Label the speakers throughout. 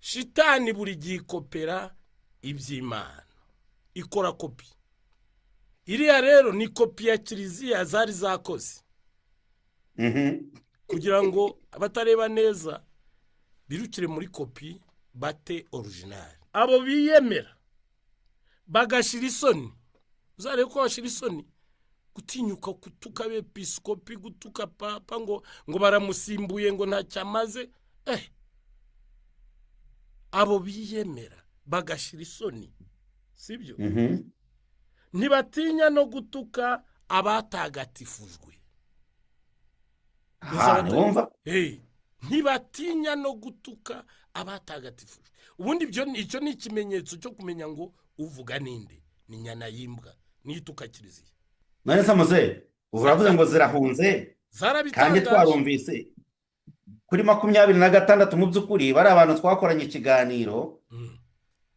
Speaker 1: Shitani buri gihe ikopera iby'Imana, ikora kopi. Iriya rero ni kopi ya kiliziya zari zakoze kugira ngo abatareba neza birukire muri kopi bate original. Abo biyemera bagashira isoni, uzarebe ko bashira isoni gutinyuka gutuka abepiskopi, gutuka papa ngo baramusimbuye ngo ntacyo amaze. Abo biyemera bagashira isoni, sibyo? Ntibatinya no gutuka abatagatifujwe. Ntibatinya no gutuka abatagatifujwe. Ubundi icyo ni ikimenyetso cyo kumenya ngo uvuga ninde, ni nyana y'imbwa nituka kiliziya.
Speaker 2: None se muze uravuze ngo zirahunze kandi twarumvise kuri 26 mu by'ukuri bari abantu twakoranye ikiganiro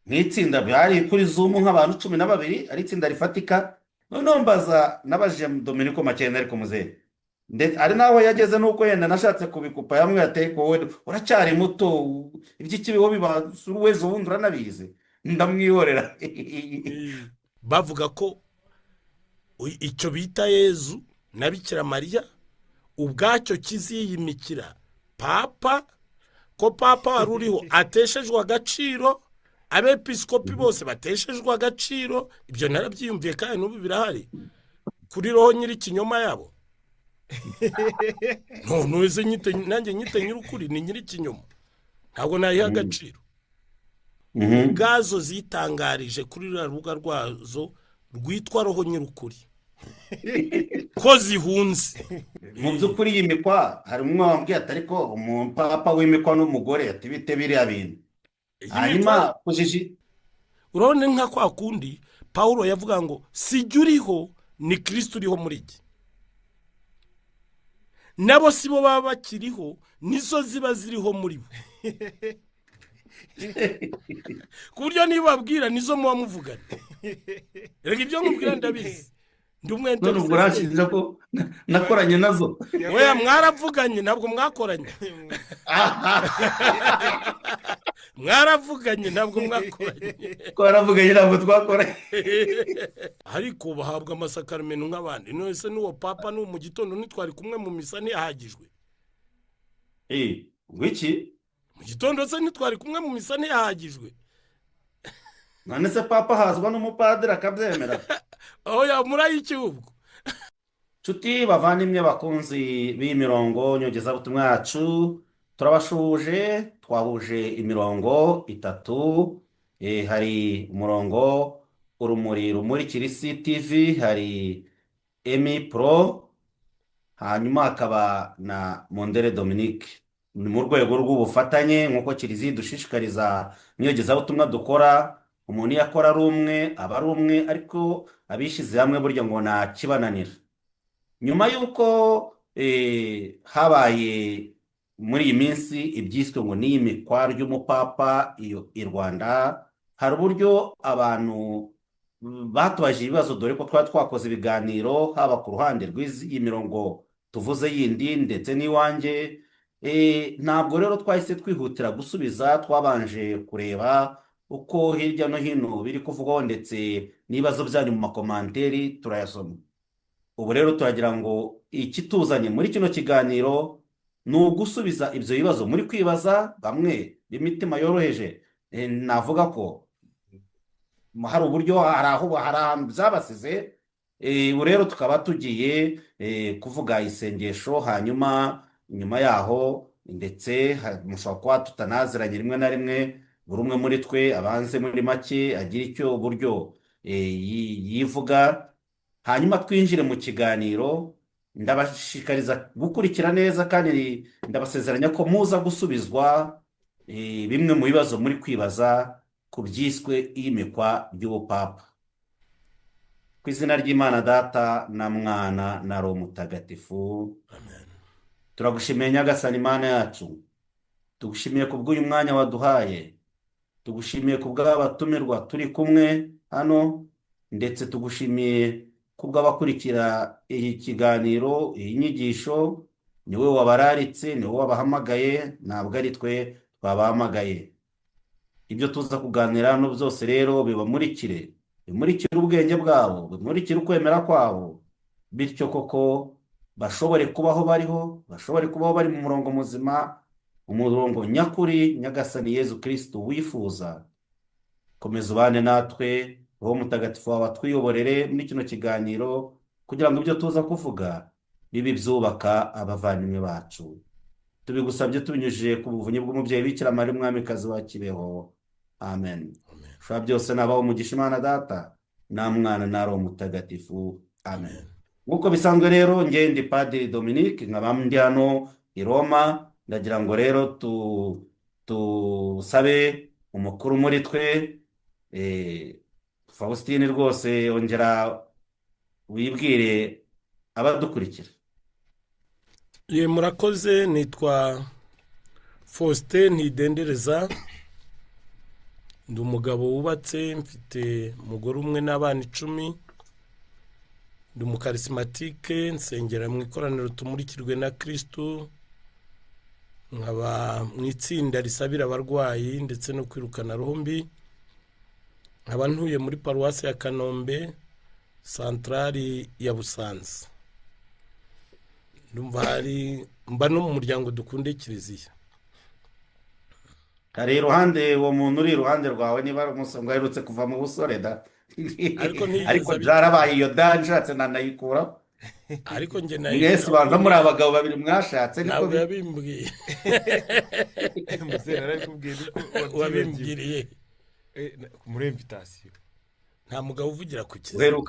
Speaker 2: nk'itsinda byari kuri Zoom nk'abantu 12, ari itsinda rifatika. Noneho mbaza nabajije Dominico Makena, ariko muze ari naho yageze nuko yenda nashatse kubikupa yamwe ati wowe uracyari muto iby'ikibiho biba w'ejo bundi uranabizi, ndamwihorera.
Speaker 1: Bavuga ko icyo bita Yezu na Bikira Mariya ubwacyo kiziyimikira papa, ko papa wari uriho ateshejwe agaciro, abepiskopi bose bateshejwe agaciro. Ibyo narabyiyumviye kandi n'ubu birahari kuri roho nyiri ikinyoma yabo. None se nanjye nyite nyir'ukuri ni nyiri ikinyoma, ntabwo nayiha agaciro. Ubwazo zitangarije kuri ruriya rubuga rwazo rwitwa roho nyir'ukuri ko zihunze.
Speaker 2: Mu by'ukuri yimikwa, hari umwe wambwiye ati ariko umupapa wimikwa n'umugore ati bite biriya bintu. Hanyuma kujiji
Speaker 1: urabona nka kwa kundi Paulo yavuga ngo sijya uriho ni Kristo uriho muri jye. Nabo si bo baba bakiriho, nizo ziba ziriho muri bo. Ku buryo niba babwira nizo muba muvugana. Reka ibyo nkubwira ndabizi. Ndi umwe
Speaker 2: none ubwo urashinja ko nakoranye nazo.
Speaker 1: Oya mwaravuganye ntabwo mwakoranye. Mwaravuganye ntabwo mwakoranye.
Speaker 2: Twaravuganye ntabwo twakoranye.
Speaker 1: Ariko bahabwa amasakaramentu nk'abandi. None se n'uwo papa n'uwo mu gitondo ntitwari kumwe mu misa ntiyahagijwe?
Speaker 2: Wiki?
Speaker 1: Mu gitondo se ntitwari kumwe mu misa ntiyahagijwe?
Speaker 2: None se papa hazwa n'umupadiri akabyemera?
Speaker 1: Oya murayiki ubwo.
Speaker 2: Nshuti bavandimwe bakunzi b'imirongo nyogezabutumwa yacu, turabashuje. Twahuje imirongo itatu. Hari umurongo urumuri rumurikira isi TV, hari Emi Pro, hanyuma hakaba na Mondere Dominique. Ni mu rwego rw'ubufatanye nk'uko kiliziya idushishikariza nyogezabutumwa dukora. Umuntu iyo akora ari umwe aba ari umwe, ariko abishyize hamwe burya ngo nta kibananira. Nyuma y'uko habaye muri iyi minsi ibyiswe ngo n'iyimikwa ry'umupapa iyo i Rwanda, hari uburyo abantu batubajije ibibazo, dore ko twari twakoze ibiganiro haba ku ruhande rw'iyi mirongo tuvuze yindi ndetse n'iwanjye. Ntabwo rero twahise twihutira gusubiza, twabanje kureba uko hirya no hino biri kuvugwaho ndetse n'ibibazo byanyu mu makomanteri turayasoma. Ubu rero turagira ngo ikituzanye muri kino kiganiro ni ugusubiza ibyo bibazo muri kwibaza. Bamwe b'imitima yoroheje, navuga ko hari uburyo hari aho hari ahantu byabasize. Ubu rero tukaba tugiye kuvuga isengesho, hanyuma nyuma yaho ndetse mushobora kuba tutanaziranye rimwe na rimwe, buri umwe muri twe abanze muri make agira icyo uburyo yivuga, hanyuma twinjire mu kiganiro. Ndabashishikariza gukurikira neza kandi ndabasezeranya ko muza gusubizwa bimwe mu bibazo muri kwibaza ku byiswe iyimikwa ry'ubupapa. Ku izina ry'Imana Data na Mwana na Roho Mutagatifu.
Speaker 1: Amen.
Speaker 2: Turagushimiye Nyagasani Imana yacu, tugushimiye ku bw'uyu mwanya waduhaye, tugushimiye ku bw'abatumirwa turi kumwe hano, ndetse tugushimiye ku bw'abakurikira iyi kiganiro, iyi nyigisho. Ni wowe wabararitse, ni wowe wabahamagaye, ntabwo ari twe twabahamagaye. Ibyo tuza kuganira hano byose rero bibamurikire, bimurikire ubwenge bwabo, bimurikire ukwemera kwabo, bityo koko bashobore kubaho bariho, bashobore kubaho bari mu murongo muzima, umurongo nyakuri Nyagasani Yezu Kristu wifuza. Komeza ubane natwe, Roho Mutagatifu wawe atwiyoborere muri kino kiganiro, kugira ngo ibyo tuza kuvuga bibe ibyubaka abavandimwe bacu. Tubigusabye tubinyujije ku buvunyi bw'umubyeyi Bikira Mariya Umwamikazi wa Kibeho. Amen.
Speaker 1: Amen.
Speaker 2: Ushobora byose nabaho umugisha Imana Data na Mwana na Roho Mutagatifu. Amen. Nk'uko bisanzwe rero, njye ndi Padiri Dominique, nkaba ndi hano i Roma. Ndagira ngo rero tusabe umukuru muri twe, Faustin, rwose ongera wibwire abadukurikira.
Speaker 1: Ye, murakoze. Nitwa Faustin Ntidendereza, ndi umugabo wubatse, mfite umugore umwe n'abana 10. Ndi umukarisimatike, nsengera mu ikoraniro Tumurikirwe na Kristu, nkaba mu itsinda risabira abarwayi ndetse no kwirukana roho mbi. Nkaba ntuye muri paruwasi ya Kanombe, santarari ya Busanza. Ndumva hari mba no mu muryango Dukunde Kiliziya.
Speaker 2: Hari iruhande uwo muntu uri iruhande rwawe, niba ari umusonga aherutse kuva mu busore da,
Speaker 1: Ariko ntiyigeze
Speaker 2: ariko byarabaye iyo da nshatse nanayikuraho.
Speaker 1: Ariko njye
Speaker 2: Mwese ubanza muri abagabo babiri mwashatse, niko
Speaker 1: Ntabwo yabimbwiye.
Speaker 3: Muzehe narabikubwiye niko wabyibagiwe.
Speaker 1: Wabimbwiriye?
Speaker 3: Muri invitation.
Speaker 1: Nta mugabo uvugira ku kizima.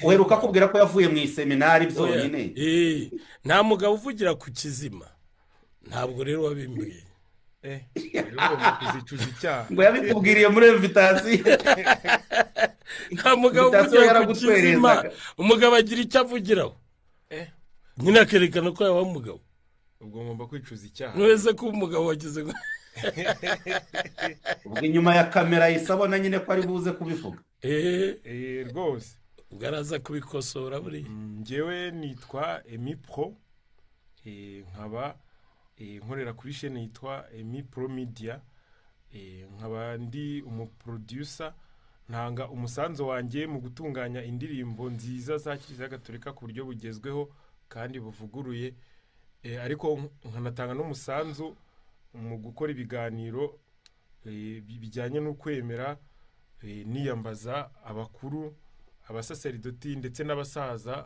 Speaker 2: Uheruka kubwira ko yavuye mu iseminari byonyine.
Speaker 1: Nta mugabo uvugira ku kizima, ntabwo rero wabimbwiye.
Speaker 3: Rero ugomba kuzicuza icyaha.
Speaker 2: Ngo yabikubwiriye muri invitation.
Speaker 1: Nta mugabo
Speaker 2: Invitation
Speaker 1: uvugira ku kizima.
Speaker 2: yaragutwereza.
Speaker 1: Umugabo agira icyo avugiraho, nyine akerekana ko yaba umugabo.
Speaker 3: Ubwo ngomba kwicuza icyaha.
Speaker 1: Ntuweze ko umugabo wagize ngo
Speaker 2: Ubwo inyuma ya kamera yisabona nyine ko ari buze kubivuga.
Speaker 3: Rwose.
Speaker 1: Ubwo araza kubikosora buriya.
Speaker 3: Njyewe nitwa Emi Pro, nkaba nkorera kuri chaîne yitwa Emi Pro Media, nkaba ndi umuproducer, ntanga umusanzu wanjye mu gutunganya indirimbo nziza za Kiliziya Gatolika ku buryo bugezweho kandi buvuguruye, ariko nkanatanga n'umusanzu mu gukora ibiganiro bijyanye n'ukwemera, niyambaza abakuru, abasaseridoti ndetse n'abasaza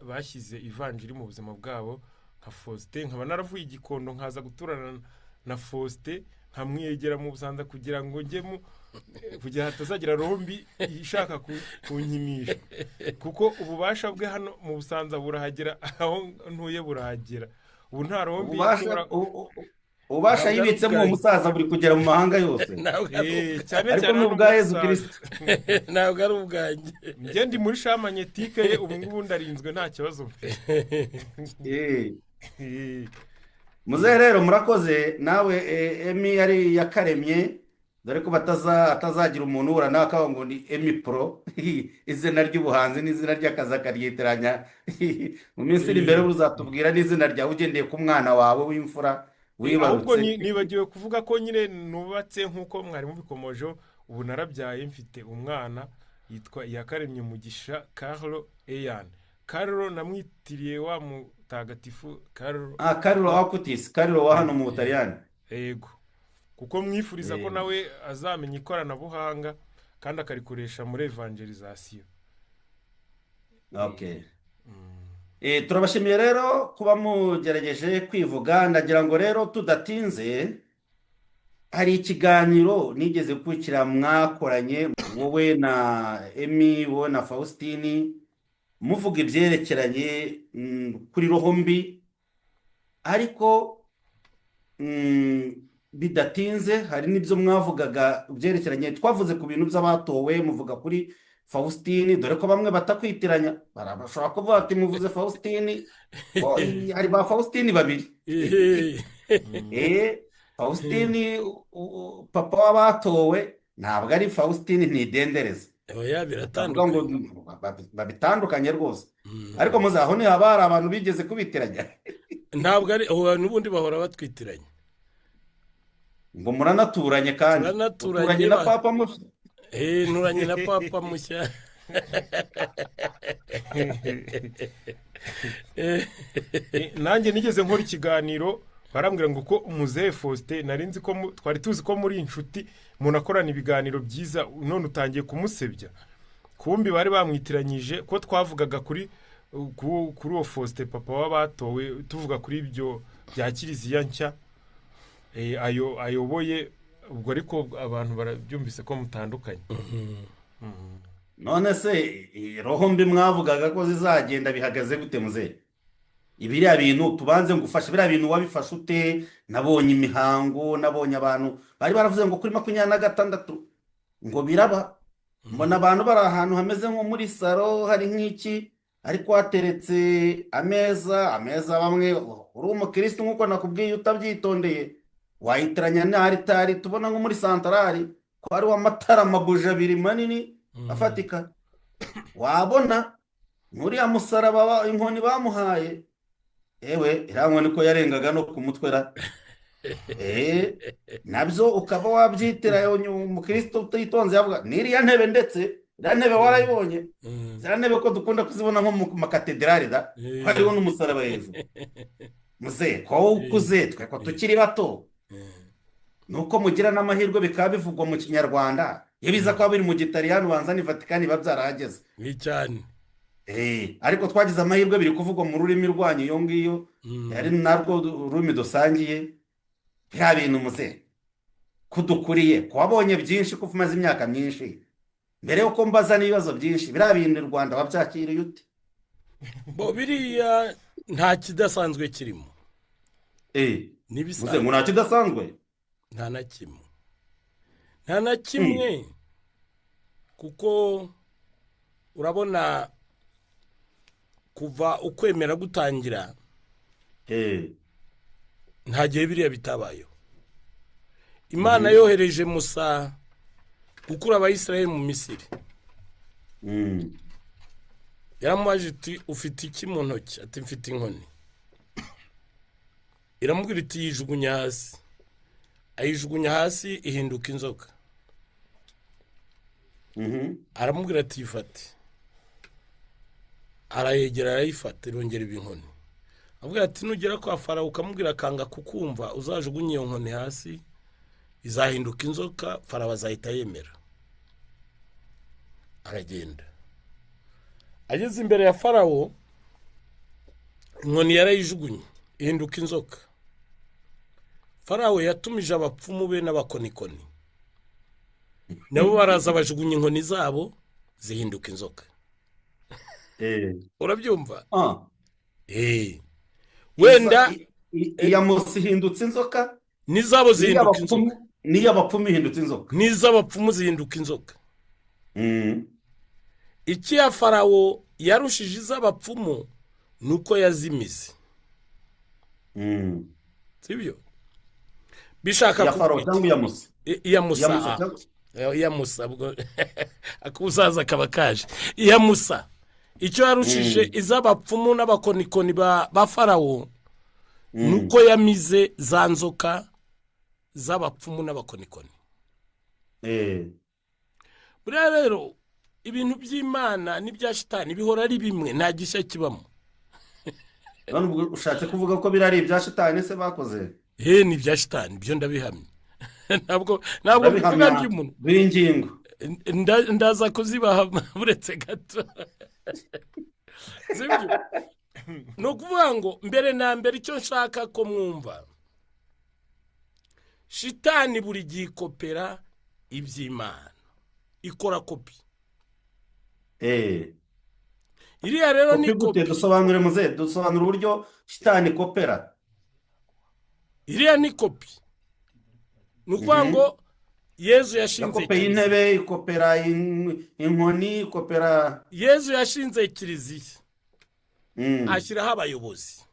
Speaker 3: bashyize ivanjiri mu buzima bwabo nka Faustin. Nkaba naravuye Igikondo nkaza guturana na Faustin, nkamwegera mu Busanza kugira ngo njye mu kugira hatazagira rombi ishaka kunkinisha, kuko ububasha bwe hano mu Busanza burahagera, aho ntuye burahagera. Ubu nta rombi ishobora
Speaker 2: Ububasha
Speaker 1: Ntabwo ari
Speaker 2: yibitsemo uwo
Speaker 1: ubwanjye.
Speaker 2: musaza buri kugera mu mahanga yose.
Speaker 1: Ntabwo ari
Speaker 3: Cyane
Speaker 2: Ariko
Speaker 3: cyane
Speaker 2: ni
Speaker 3: hano
Speaker 2: ubwa
Speaker 3: mu
Speaker 2: Yezu
Speaker 3: Busanza.
Speaker 2: Kristo.
Speaker 1: Ntabwo ari ubwanjye.
Speaker 3: Njye ndi muri shamanyetike ye, ubu ngubu ndarinzwe nta kibazo mfite.
Speaker 2: Muzehe rero murakoze. Nawe Emi yari yakaremye, dore ko atazagira umuntu uhura nawe akavuga ngo ni Emi Pro, izina ry'ubuhanzi n'izina ry'akazi akaryitiranya. Mu minsi iri imbere uzatubwira n'izina ryawe ugendeye ku mwana wawe w'imfura
Speaker 3: Ahubwo
Speaker 2: wibarutse.
Speaker 3: nibagiwe kuvuga ko nyine nubatse nk'uko mwari mubikomojeho, ubu narabyaye mfite umwana yitwa Iyakaremye Mugisha Carlo Eyan. Carlo namwitiriye wa mutagatifu Carlo.
Speaker 2: Carlo Acutis, Carlo wa hano mu Butaliyani.
Speaker 3: Yego, kuko mwifuriza ko nawe azamenya ikoranabuhanga kandi akarikoresha muri evangelization.
Speaker 2: Okay. Turabashimiye rero kuba mugerageje kwivuga. Ndagira ngo rero tudatinze, hari ikiganiro nigeze gukurikira mwakoranye wowe na Emi, wowe na Faustini, muvuga ibyerekeranye kuri roho mbi, ariko bidatinze hari n'ibyo mwavugaga byerekeranye, twavuze ku bintu by'abatowe, muvuga kuri Faustini, dore ko bamwe batakwitiranya, bashobora kuvuga ati muvuze Faustini, hari ba Faustini babiri. Faustini papa w'abatowe ntabwo ari Faustini Ntidendereza.
Speaker 1: Oya,
Speaker 2: Batavuga ngo
Speaker 1: biratandukanye.
Speaker 2: Babitandukanye rwose. Ariko muzaho ni haba hari abantu bigeze kubitiranya.
Speaker 1: Ntabwo ari, oya, n'ubundi bahora batwitiranya.
Speaker 2: Ngo muranaturanye kandi
Speaker 1: Turanaturanye
Speaker 2: uturanye na papa mushya.
Speaker 1: Nturanye na papa mushya.
Speaker 3: Nanjye nigeze nkora ikiganiro barambwira ngo ko umuzehe Faustin nari nzi ko twari tuzi ko muri inshuti munakorana ibiganiro byiza, none utangiye kumusebya. Kumbi bari bamwitiranyije ko twavugaga kuri uwo Faustin papa w'abatowe, tuvuga kuri ibyo bya kiliziya nshya ayoboye ubwo, ariko abantu barabyumvise ko mutandukanye.
Speaker 2: None se roho mbi mwavugaga ko zizagenda bihagaze gute muzehe? Ibiriya bintu tubanze ngufashe, biriya bintu wabifashe ute? Nabonye imihango, nabonye abantu bari baravuze ngo kuri 26 ngo biraba, mbona abantu bari ahantu hameze nko muri saro, hari nk'iki ariko hateretse ameza bamwe. Uri umukirisitu nk'uko nakubwiye, utabyitondeye wayitiranya na aritari tubona nko muri santarari, ko hariho amatara amabuji abiri manini afatika. Wabona nk'uriya musaraba inkoni bamuhaye, ewe iriya nkoni ko yarengaga no ku mutwe ra, nabyo ukaba wabyitira umukirisitu utitonze yavuga n'iriya ntebe, ndetse iriya ntebe warayibonye, ziriya ntebe ko dukunda kuzibona nko mu makatedrali da, hariho n'umusaraba hejuru. Muzehe ko wowe ukuze, twe ko tukiri bato, nuko mugira n'amahirwe bikaba bivugwa mu kinyarwanda. Iyo biza kuba biri mu gitaliyani ubanza ni Vatikani biba byarahageze.
Speaker 1: Ni cyane.
Speaker 2: Ariko twagize amahirwe biri kuvugwa mu rurimi rwanyu iyo ngiyo, ari narwo rurimi dusangiye. Biriya bintu muzehe kudukuriye, ko wabonye byinshi, ko umaze imyaka myinshi, mbere yuko mbaza n'ibibazo byinshi, biriya bintu u Rwanda wabyakiriye ute?
Speaker 1: Bo biriya nta kidasanzwe kirimo.
Speaker 2: Muzehe ngo nta kidasanzwe?
Speaker 1: Nta na kimwe, nta na kimwe, kuko urabona kuva ukwemera gutangira nta gihe biriya bitabayeho. Imana yohereje Musa gukura Abayisiraheli mu Misiri. Yaramubajije iti ufite iki mu ntoki? Ati mfite inkoni. Iramubwira iti yijugunya hasi. Ayijugunya hasi ihinduka inzoka. Aramubwira ati yifate. Arayegera arayifata, irongera iba inkoni. Avuga ati nugera kwa Farawo ukamubwira akanga kukumva, uzajugunye iyo nkoni hasi izahinduka inzoka, Farawo azahita yemera. Aragenda. Ageze imbere ya Farawo, inkoni yarayijugunye ihinduka inzoka. Farawo yatumije abapfumu be n'abakonikoni, nabo baraza bajugunya inkoni zabo zihinduka inzoka. Urabyumva? Wenda
Speaker 2: iya Musa ihindutse inzoka,
Speaker 1: n'izabo zihinduka inzoka,
Speaker 2: n'iy'abapfumu ihindutse inzoka,
Speaker 1: n'iz'abapfumu zihinduka inzoka. Iki ya Farawo yarushije iz'abapfumu nuko yazimize. Sibyo? Bishaka
Speaker 2: ya Farawo cyangwa iya Musa?
Speaker 1: Iya Musa. Iya Musa ubwo akuzaza kaba kaje. Iya Musa icyo yarushije iz'abapfumu n'abakonikoni ba Farawo nuko yamize za nzoka z'abapfumu n'abakonikoni. Buriya rero ibintu by'Imana n'ibya shitani bihora ari bimwe, nta gishya kibamo.
Speaker 2: None ubwo ushatse kuvuga ko birari ibya shitani se bakoze?
Speaker 1: Ni ibya shitani, byo ndabihamya. Ntabwo bivuga by'umuntu.
Speaker 2: Bw'ingingo.
Speaker 1: Ndaza kuzibaha buretse gato. Sibyo? Ni ukuvuga ngo mbere na mbere icyo nshaka ko mwumva, shitani buri gihe ikopera iby'Imana, ikora kopi. Iriya rero ni kopi.
Speaker 2: Dusobanure muzehe, dusobanure uburyo shitani ikopera.
Speaker 1: Iriya ni kopi. Ni ukuvuga ngo Yezu yashinze
Speaker 2: ikopera intebe, ikopera inkoni, ikopera.
Speaker 1: Yezu yashinze kiliziya, ashyiraho abayobozi.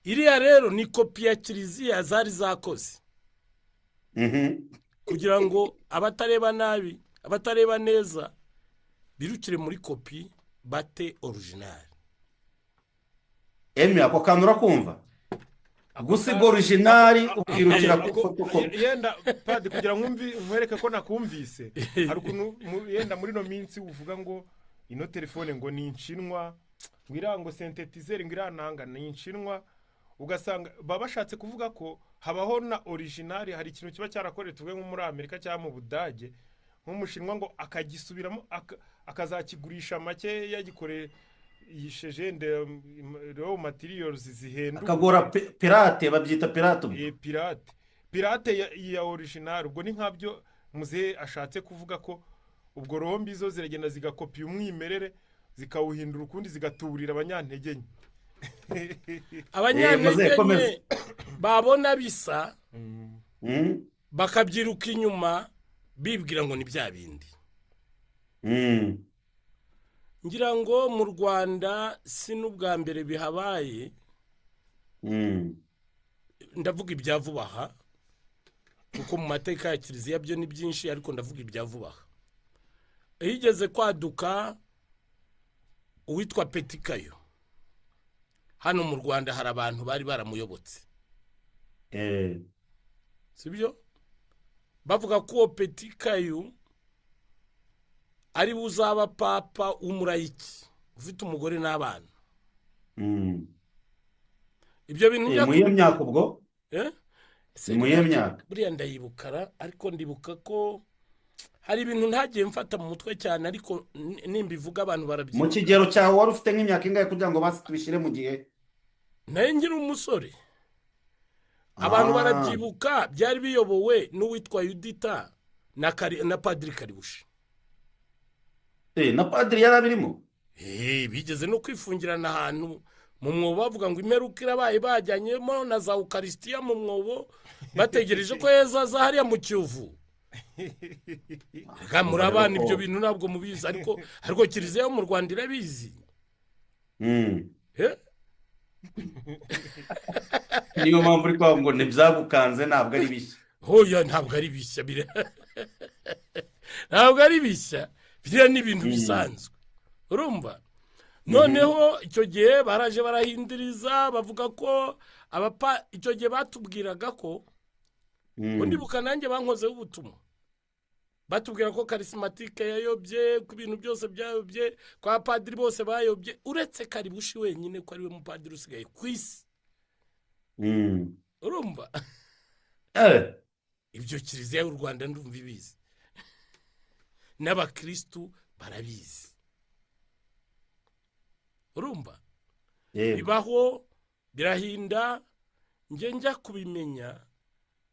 Speaker 1: Iriya rero ni kopi ya kiliziya zari zakoze, kugira ngo abatareba nabi, abatareba neza birukire muri kopi bate original.
Speaker 2: Emi ako kantu urakumva?
Speaker 3: Ako
Speaker 2: Gusiga
Speaker 3: ka
Speaker 2: original
Speaker 3: ako
Speaker 2: ukirukira kuri
Speaker 3: ako
Speaker 2: fotokopi.
Speaker 3: Yenda padi kugira ngo nkwereke ko nakumvise, hari ukuntu yenda muri ino minsi uvuga ngo ino telefone ngo ni inshinwa, ngo iriya ngo synthétiseur, ngo iriya nanga ni inshinwa, ugasanga baba bashatse kuvuga ko habaho na original. Hari ikintu kiba cyarakorewe, tuvuge nko muri Amerika cyangwa mu Budage, nk'umushinwa ngo akagisubiramo, akazakigurisha make, yagikoresheje raw materials zihendutse.
Speaker 2: Akagura pirate, babyita pirate ubwo.
Speaker 3: Pirate ya original. Ubwo ni nkabyo muzehe ashatse kuvuga, ko ubwo rombi zo ziragenda zigakopiya umwimerere, zikawuhindura ukundi, zigatuburira abanyantege nke.
Speaker 1: Abanyantege
Speaker 2: Muzehe, komeza.
Speaker 1: nke babona bisa bakabyiruka inyuma, bibwira ngo ni bya bindi. Ngira ngo mu Rwanda si n'ubwa mbere bihabaye. Ndavuga ibya vuba aha, kuko mu mateka ya kiliziya byo ni byinshi, ariko ndavuga ibya vuba aha. Higeze kwaduka uwitwa Petikayo hano mu Rwanda, hari abantu bari baramuyobotse. Sibyo, bavuga ko uwo Petikayo ari we uzaba papa w'umurayiki ufite umugore n'abana. Ibyo bintu njya
Speaker 2: Mu iyo myaka ubwo?
Speaker 1: Eh?
Speaker 2: Ni mu iyo myaka?
Speaker 1: Buriya ndayibukara, ariko ndibuka ko hari ibintu ntagiye mfata mu mutwe cyane, ariko nimbivuga abantu
Speaker 2: Mu
Speaker 1: barabyibuka.
Speaker 2: kigero cyawe wari ufite nk'imyaka ingahe, kugira ngo basi tubishyire mu gihe?
Speaker 1: Nayo ngira umusore, abantu barabyibuka. Byari biyobowe n'uwitwa Yudita na Padiri Karibushi.
Speaker 2: Na padiri yari abirimo?
Speaker 1: Bigeze no kwifungirana ahantu mu mwobo, bavuga ngo imperuka irabaye, bajyanyemo na za ukarisitiya mu mwobo, bategereje ko Yezu aza hariya mu Kiyovu. Reka, muri abana ibyo bintu ntabwo mubizi, ariko kiliziya yo mu Rwanda irabizi. Eh?
Speaker 2: Niyo mpamvu uri kuvuga ngo ntibyagukanze, ntabwo ari bishya.
Speaker 1: Hoya, ntabwo ari bishya, ntabwo ari bishya, biriya ni ibintu bisanzwe, urumva. Noneho icyo gihe baraje barahindiriza, bavuga ko abapa, icyo gihe batubwiraga ko ndibuka nanjye bankozeho ubutumwa, batubwira ko charismatique yayobye, ko ibintu byose byayobye, ko abapadiri bose bayobye uretse Karibushi wenyine, ko ariwe mupadiri usigaye ku isi. Urumva? Ibyo kiliziya y'u Rwanda ndumva ibizi, n'abakirisitu barabizi, urumva.
Speaker 2: Yego.
Speaker 1: Bibaho birahinda. Njye njya kubimenya,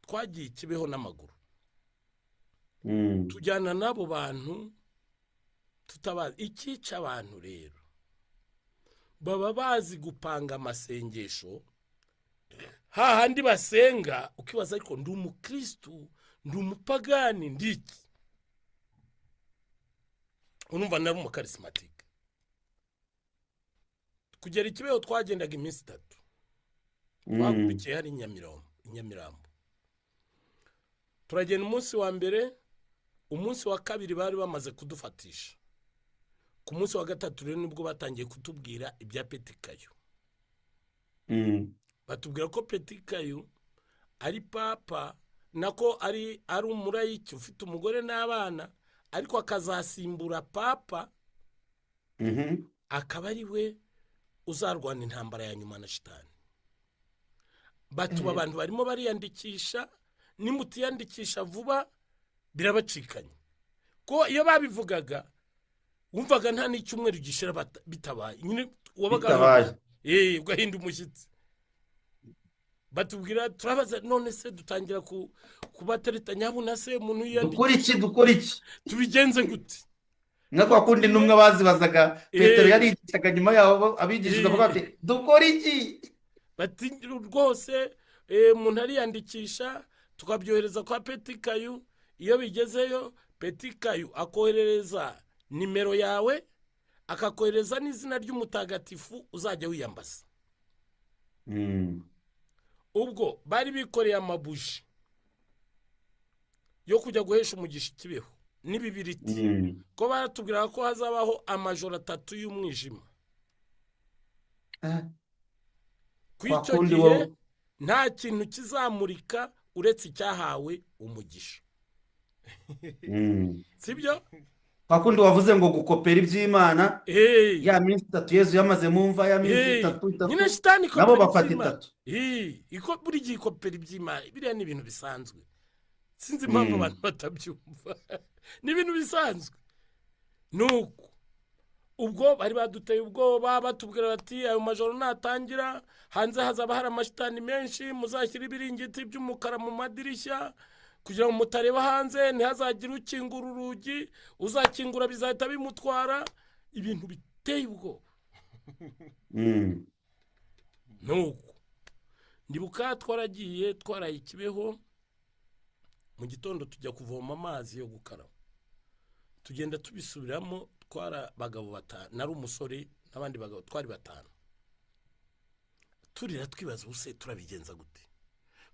Speaker 1: twagiye i Kibeho n'amaguru, tujyana n'abo bantu tutabazi. Icyica abantu rero, baba bazi gupanga amasengesho hahandi basenga, ukibaza ariko ndi umukirisitu, ndi umupagani, ndi iki? Urumva, nari umucharismatique. Kugera i Kibeho twagendaga iminsi 3. Twakurikiye hari i Nyamirambo, i Nyamirambo turagenda umunsi wa mbere, umunsi wa kabiri bari bamaze kudufatisha. Ku munsi wa gatatu rero nibwo batangiye kutubwira ibya Petikayo. Batubwira ko Petikayo ari papa, nako ari umurayiki ufite umugore n'abana, ariko akazasimbura papa, akaba ari we uzarwana intambara ya nyuma na shitani. Batuba abantu barimo bariyandikisha, nimutiyandikisha vuba birabacikanye. Ko iyo babivugaga wumvaga nta n'icyumweru gishira bitabaye nyine, wabaga
Speaker 2: Bitabaye.
Speaker 1: Ugahinda umushyitsi. Batubwira, turabaza, none se dutangira kubatereta, nyabuna se umuntu yiyandikisha?
Speaker 2: Dukora iki, dukora iki?
Speaker 1: Tubigenze gute?
Speaker 2: Nka kwa kundi intumwa bazibazaga Petero yarigishaga, nyuma yaho abigishijwe bavuga bati dukora iki?
Speaker 1: Bati rwose umuntu ariyandikisha, tukabyohereza kwa Petikayu. Iyo bigezeyo, Petikayu akoherereza nimero yawe, akakohereza n'izina ry'umutagatifu uzajya wiyambaza. Ubwo bari bikoreye amabuji yo kujya guhesha umugisha Ikibeho n'ibibiriti, ko baratubwira ko hazabaho amajoro 3 y'umwijima. Ku
Speaker 2: Kwa
Speaker 1: icyo
Speaker 2: kundi
Speaker 1: gihe
Speaker 2: wowe
Speaker 1: Nta kintu kizamurika uretse icyahawe umugisha. Sibyo?
Speaker 2: Kwa kundi wavuze ngo gukopera iby'Imana, ya minsi itatu Yezu yamaze mu mva, ya minsi itatu itatu,
Speaker 1: nyine shitani
Speaker 2: nabo
Speaker 1: ikopera
Speaker 2: bafata
Speaker 1: iby'Imana.
Speaker 2: itatu.
Speaker 1: Buri gihe ikopera iby'Imana, biriya ni ibintu bisanzwe. Sinzi impamvu abantu batabyumva. Ni ibintu bisanzwe. Nuko ubwo bari baduteye ubwoba, batubwira bati ayo majoro natangira hanze hazaba hari amashitani menshi, muzashyira ibiringiti by'umukara mu madirishya kugira ngo mutareba hanze, ntihazagire ukingura urugi, uzakingura bizahita bimutwara. Ibintu biteye ubwoba. Nuko ndibuka twaragiye twaraye Ikibeho mu gitondo tujya kuvoma amazi yo gukaraba, tugenda tubisubiramo. Twari abagabo batanu, nari umusore n'abandi bagabo twari batanu, turira twibaza ubuse turabigenza gute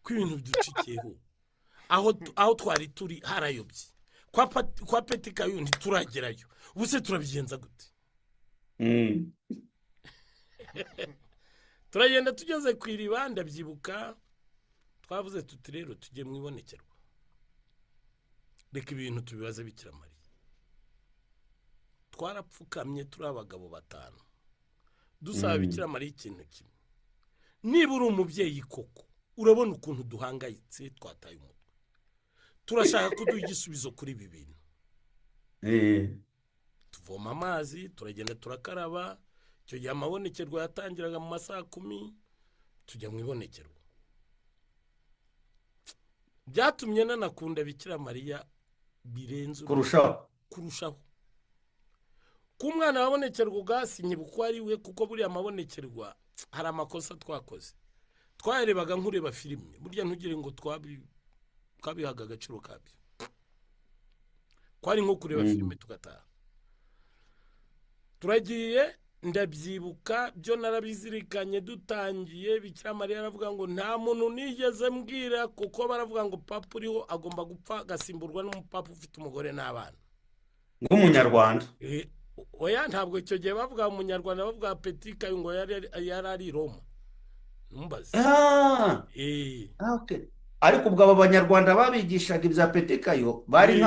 Speaker 1: ko ibintu biducikiyeho, aho twari turi harayobye, kwa Petit Caillou ntituragerayo, ubuse turabigenza gute? Turagenda tugeze ku iriba, ndabyibuka twavuze tuti rero tujye mu ibonekerwa, reka ibintu tubibaze Bikira Mariya. Twarapfukamye turi abagabo batanu dusaba Bikira Mariya ikintu kimwe: niba uri umubyeyi koko, urabona ukuntu duhangayitse, twataye umutwe, turashaka kuduha igisubizo kuri ibi bintu. Tuvoma amazi, turagenda turakaraba. Icyo gihe amabonekerwa yatangiraga mu masaha 10, tujya mu ibonekerwa. Byatumye nanakunda Bikira Mariya birenze
Speaker 2: kurushaho.
Speaker 1: Ku mwana wabonekerwa ugasinyibuka uko ari we, kuko buriya amabonekerwa hari amakosa twakoze, twayarebaga nk'ureba filime. Burya ntugire ngo twabihaga agaciro kabyo, kwari nko kureba filime tugataha. Turagiye, ndabyibuka byo narabizirikanye. Dutangiye, Bikira Mariya aravuga ngo nta muntu nigeze mbwira, kuko baravuga ngo papa uriho agomba gupfa agasimburwa n'umupapa ufite umugore n'abana
Speaker 2: nk'umunyarwanda.
Speaker 1: Oya, ntabwo icyo gihe bavuga umunyarwanda, bavuga Petit Caillou ngo yari ari i Roma. Ntumbaze.
Speaker 2: Ariko ubwo abo banyarwanda babigishaga ibya Petit Caillou bari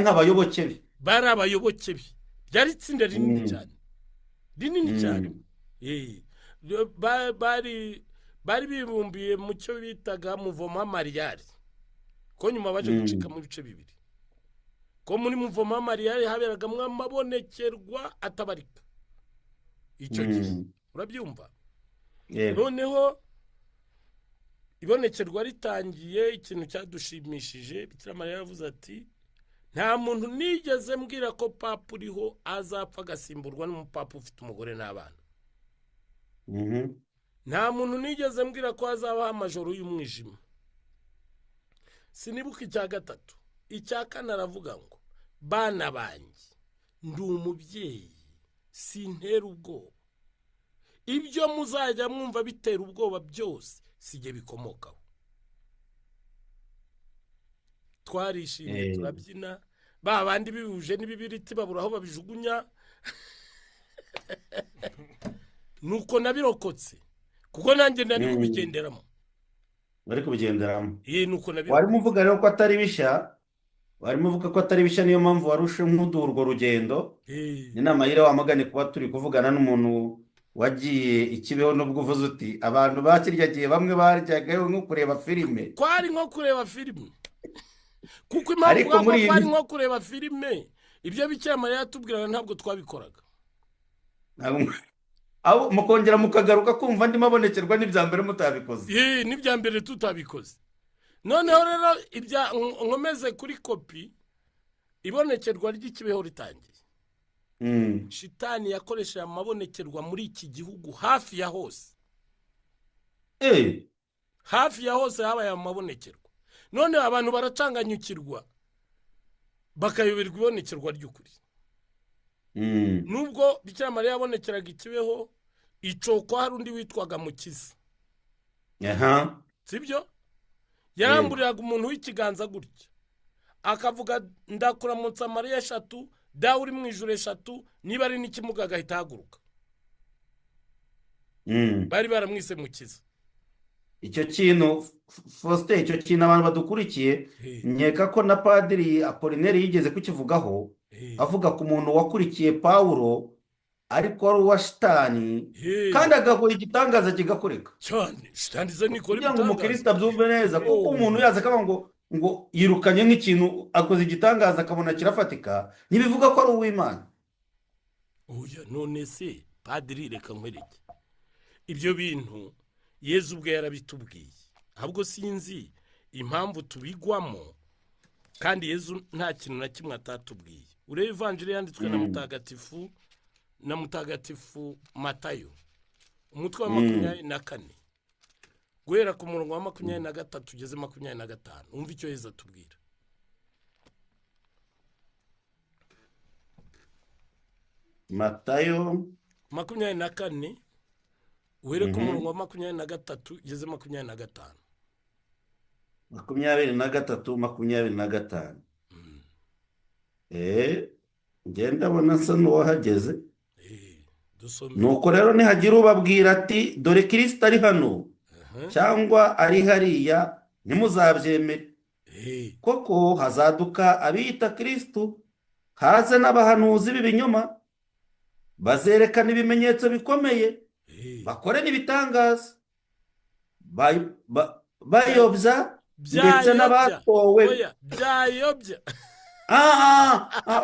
Speaker 2: nk'abayoboke be.
Speaker 1: Bari abayoboke be. Byari itsinda rinini cyane, rinini cyane. Bari bibumbiye mu cyo bitaga Muvoma Mariyari, ko nyuma baje gucika mu bice bibiri. Ko muri Muvoma Mariyari haberagamo amabonekerwa atabarika icyo gihe, urabyumva? Noneho ibonekerwa ritangiye, ikintu cyadushimishije, Bikira Mariya yavuze ati nta muntu nigeze mbwira ko papa uriho azapfa agasimburwa n'umupapa ufite umugore n'abana. Nta muntu nigeze mbwira ko hazabaho amajoro y'umwijima. Sinibuka icya gatatu. Icya kane aravuga ngo bana banjye, ndi umubyeyi, sintera ubwoba. Ibyo muzajya mwumva bitera ubwoba byose sijye bikomokaho. Twarishimye, turabyina, ba bandi bibuje n'ibibiriti babura aho babijugunya. Nuko nabirokotse, kuko nanjye nari kubigenderamo.
Speaker 2: Bari kubigenderamo.
Speaker 1: Nuko nabirokotse.
Speaker 2: Warimo uvuga rero ko atari bishya, warimo uvuga ko atari bishya, niyo mpamvu warushe nk'uduha urwo rugendo. Ni inama yire wamagane kuba turi kuvugana n'umuntu wagiye Ikibeho, nubwo uvuze uti abantu bakirya gihe bamwe baryaga nko kureba filime.
Speaker 1: Kwari nko kureba filime. Kuko impamvu kwari nko kureba filime, ibyo Bikira Mariya yatubwiraga ntabwo twabikoraga.
Speaker 2: Abo mukongera mukagaruka kumva ndimo abonekerwa n'ibya mbere mutabikoze.
Speaker 1: N'ibya mbere tutabikoze. Noneho rero ibya nkomeze kuri kopi, ibonekerwa ry'Ikibeho ritangiye. Shitani yakoresheje amabonekerwa muri iki gihugu hafi ya hose. Hafi ya hose habaye amabonekerwa. None abantu baracanganyukirwa bakayoberwa ibonekerwa ry'ukuri. Nubwo Bikira Mariya yabonekeraga Ikibeho, icoko hari undi witwaga Mukiza. Sibyo? Yaramburiraga umuntu w'ikiganza gutya, akavuga ndakuramutsa Mariya eshatu, dawe uri mu ijuru eshatu, niba ari n'ikimuga agahita ahaguruka. Bari baramwise Mukiza.
Speaker 2: Icyo kintu, Faustin, icyo kintu abantu badukurikiye, nkeka ko na Padiri Apollinaire yigeze kukivugaho, avuga ku muntu wakurikiye Pawulo ariko ari uwa shitani, kandi agakora igitangaza kigakoreka.
Speaker 1: Cyane, shitani zo nikora
Speaker 2: kugira ngo
Speaker 1: ibitangaza.
Speaker 2: Umukristo abyumve neza, kuko
Speaker 1: Oh.
Speaker 2: umuntu yaza akavuga ngo yirukanye nk'ikintu, akoze igitangaza akabona kirafatika, ntibivuga ko ari uw'Imana.
Speaker 1: Oya, none se padiri, reka nkwereke ibyo bintu Yezu ubwe yarabitubwiye, ahubwo sinzi impamvu tubigwamo kandi Yezu nta kintu na kimwe atatubwiye. Urebe ivanjiri yanditswe na mutagatifu Matayo, umutwe wa 24, guhera ku murongo wa 23 ugeze 25, wumva icyo Yezu atubwira.
Speaker 2: Matayo
Speaker 1: 24, uhere ku murongo wa 23 ugeze 25.
Speaker 2: 23, 25. Ngenda ndabona nsa n'uwahageze.
Speaker 1: Dusome.
Speaker 2: Nuko rero nihagira ubabwira ati dore Kirisito ari hano cyangwa ari hariya, ntimuzabyemere. Koko hazaduka abiyita Kristo, haze n'abahanuzi b'ibinyoma, bazerekana ibimenyetso bikomeye, bakore n'ibitangaza, bayobya ndetse
Speaker 1: Byayobya.
Speaker 2: n'abatowe.
Speaker 1: Oya, byayobya.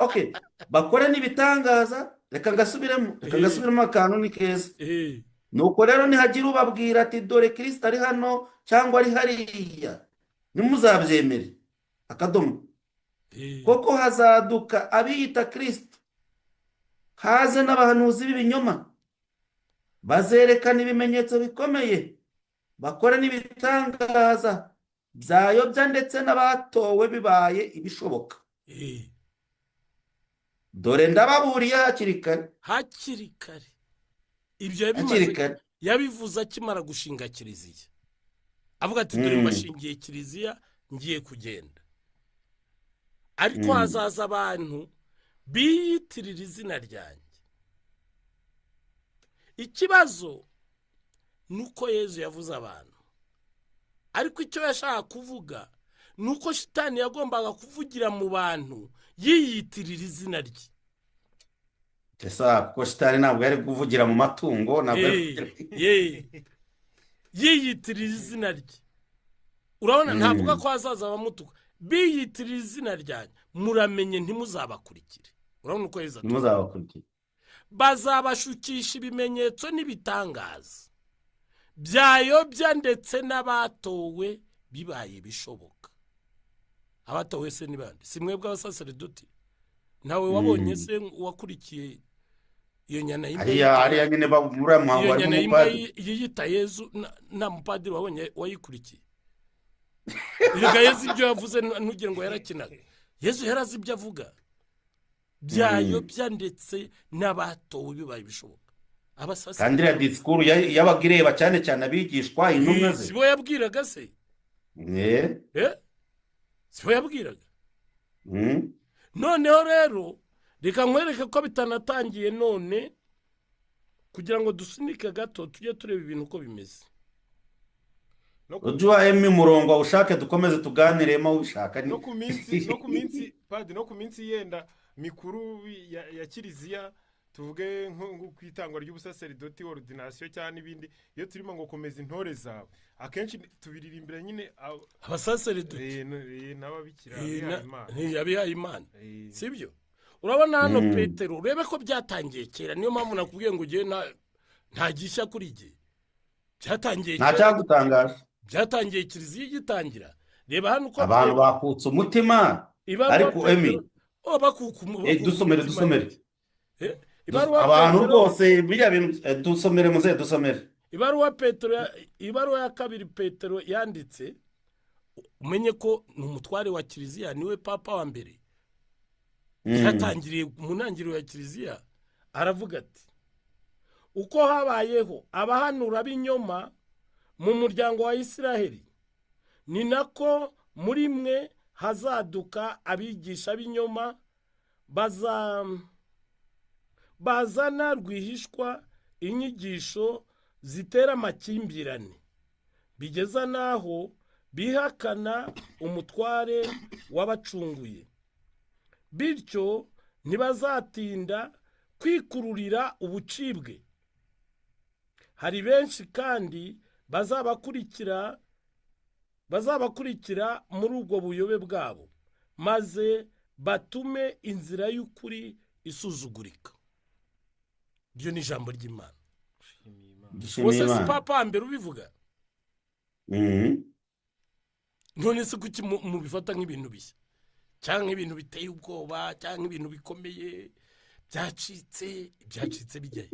Speaker 2: Okay, bakore n'ibitangaza. Reka ngasubiremo, reka ngasubiremo, akantu ni keza. Nuko rero nihagira ubabwira ati dore Kristo ari hano cyangwa ari hariya, ntimuzabyemere. Akadomo. Koko hazaduka abiyita Kristo, haze n'abahanuzi b'ibinyoma, bazerekana ibimenyetso bikomeye, bakore n'ibitangaza, byayobya ndetse n'abatowe bibaye ibishoboka. Dore ndababuriye hakiri kare.
Speaker 1: Hakiri kare. Ibyo
Speaker 2: Hakiri
Speaker 1: yabimaze
Speaker 2: kare.
Speaker 1: yabivuze akimara gushinga kiliziya, avuga ati dore mbashingiye kiliziya, ngiye kugenda, ariko hazaza abantu biyitirira izina ryanjye. Ikibazo ni uko Yezu yavuze abantu, ariko icyo yashaka kuvuga ni uko shitani yagombaga kuvugira mu bantu yiyitirira izina rye.
Speaker 2: Ese kuko shitani ntabwo yari kuvugira mu matungo, ntabwo yari kuvugira
Speaker 1: Yiyitirira izina rye. Urabona, ntavuga ko hazaza abamutuka biyitirira izina ryanjye, muramenye ntimuzabakurikire. Urabona uko Yezu atubwira.
Speaker 2: Ntimuzabakurikire.
Speaker 1: Bazabashukisha ibimenyetso n'ibitangaza byayobya ndetse n'abatowe bibaye bishoboka. Abatowe se ni bande? Si mwebwe abasaseredoti? Nawe wabonye se uwakurikiye iyo nyana y'imbwa
Speaker 2: Hariya hariya nyine muri uriya muhango
Speaker 1: iyo
Speaker 2: harimo
Speaker 1: nyana y'imbwa
Speaker 2: umupadiri.
Speaker 1: yiyita Yezu, nta mupadiri wabonye wayikurikiye? Erega Yezu ibyo yavuze ntugire ngo yarakinaga. Yezu yarazi ibyo avuga. Byayobya ndetse n'abatowe bibaye bishoboka.
Speaker 2: Kandi iriya disikuru yabaga ireba cyane cyane abigishwa, intumwa ze.
Speaker 1: Si bo yabwiraga se? Si bo yabwiraga? Noneho rero reka nkwereke ko bitanatangiye none, kugira ngo dusunike gato tujye tureba ibintu uko bimeze.
Speaker 2: Ujye uhahemo umurongo ushake dukomeze tuganiremo ubishaka.
Speaker 3: No ku minsi padi, no ku minsi yenda mikuru ya kiliziya, tuvuge nko ku itangwa ry'ubusaseridoti, ordination cyangwa n'ibindi, iyo turimo ngo komeza intore zawe, akenshi tubiririmbira nyine
Speaker 1: abasaseridoti
Speaker 3: n'ababikira, abihaye Imana.
Speaker 1: Abihaye Imana. Sibyo? Urabona hano Petero, urebe ko byatangiye kera, niyo mpamvu nakubwiye ngo ugiye nta gishya kuri jye. Byatangiye
Speaker 2: Nta
Speaker 1: kera.
Speaker 2: cyagutangaje.
Speaker 1: Byatangiye kiliziya igitangira. Reba hano uko
Speaker 2: Abantu bakutse umutima.
Speaker 1: Ibaruwa
Speaker 2: Ariko
Speaker 1: Petero
Speaker 2: Emi,
Speaker 1: Oh, bakuka bakuka
Speaker 2: dusomere,
Speaker 1: umutima.
Speaker 2: dusomere.
Speaker 1: Ibaruwa
Speaker 2: Abantu
Speaker 1: Petero
Speaker 2: rwose biriya bintu, dusomere muzehe, dusomere.
Speaker 1: Ibaruwa Petero ibaruwa ya kabiri Petero yanditse, umenye ko ni umutware wa kiliziya, niwe papa wa mbere. Byatangiriye mu ntangiriro ya kiliziya. Aravuga ati uko habayeho abahanura b'inyoma mu muryango wa Isiraheli, ni nako muri mwe hazaduka abigisha b'inyoma bazana rwihishwa inyigisho zitera amakimbirane, Bigeza n'aho bihakana umutware wabacunguye. Bityo ntibazatinda kwikururira ubucibwe. Hari benshi kandi bazabakurikira muri ubwo buyobe bwabo, maze batume inzira y'ukuri isuzugurika. Iryo ni ijambo ry'Imana.
Speaker 2: Dushimiye
Speaker 1: Wose si
Speaker 2: Imana.
Speaker 1: Papa mbere ubivuga. None se kuki mubifata nk'ibintu bishya cyangwa nk'ibintu biteye ubwoba cyangwa ibintu bikomeye byacitse? Byacitse bijyahe?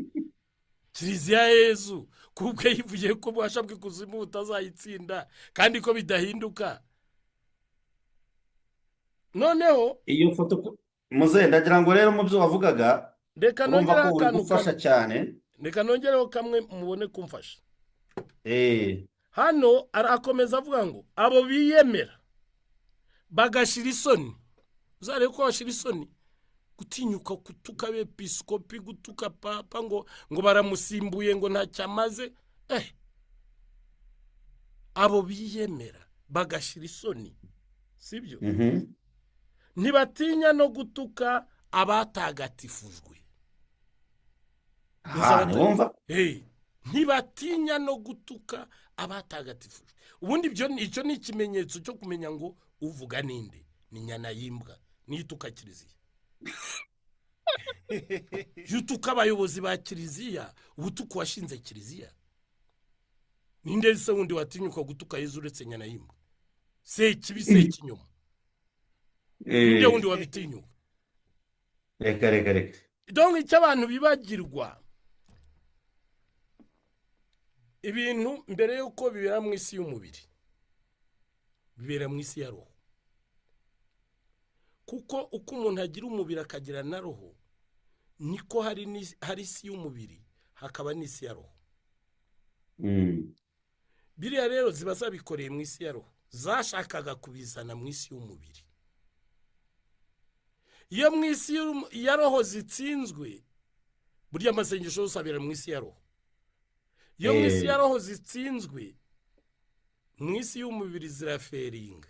Speaker 1: Kiliziya ya Yezu kuko yivugiye ko ububasha bw'ikuzimu butazayitsinda kandi ko bidahinduka. Noneho
Speaker 2: Iyo foto muzehe, ndagira ngo rero mu byo wavugaga
Speaker 1: reka
Speaker 2: urumva
Speaker 1: nongereho
Speaker 2: ko uri
Speaker 1: akantu
Speaker 2: gufasha
Speaker 1: kamwe.
Speaker 2: cyane.
Speaker 1: Reka nongereho kamwe mubone kumfasha. Hano arakomeza avuga ngo abo biyemera bagashira isoni. Uzarebe ko bashira isoni gutinyuka gutuka abepiskopi, gutuka papa ngo baramusimbuye, ngo ntacyo amaze. Abo biyemera bagashira isoni, sibyo? Ntibatinya no gutuka abatagatifujwe.
Speaker 2: Aha ntiwumva?
Speaker 1: Ntibatinya no gutuka abatagatifujwe. Ubundi icyo ni ikimenyetso cyo kumenya ngo uvuga ninde. Ni nyana y'imbwa niyo ituka kiliziya. Iyo utuka abayobozi ba kiliziya, uba utuka uwashinze kiliziya. Ninde se wundi watinyuka gutuka Yezu uretse nyana y'imbwa? Se ikibi, se ikinyoma. Ninde wundi wabitinyuka?
Speaker 2: Reka reka reka.
Speaker 1: Donc icyo abantu bibagirwa, ibintu mbere y'uko bibera mu isi y'umubiri bibera mu isi ya roho. Kuko uko umuntu agira umubiri akagira na roho, niko hari isi y'umubiri hakaba n'isi ya roho. Biriya rero ziba zabikoreye mu isi ya roho, zashakaga kubizana mu isi y'umubiri. Iyo mu isi ya roho zitsinzwe, burya amasengesho yose abera mu isi ya roho. Iyo mu isi ya roho zitsinzwe, mu isi y'umubiri ziraferinga.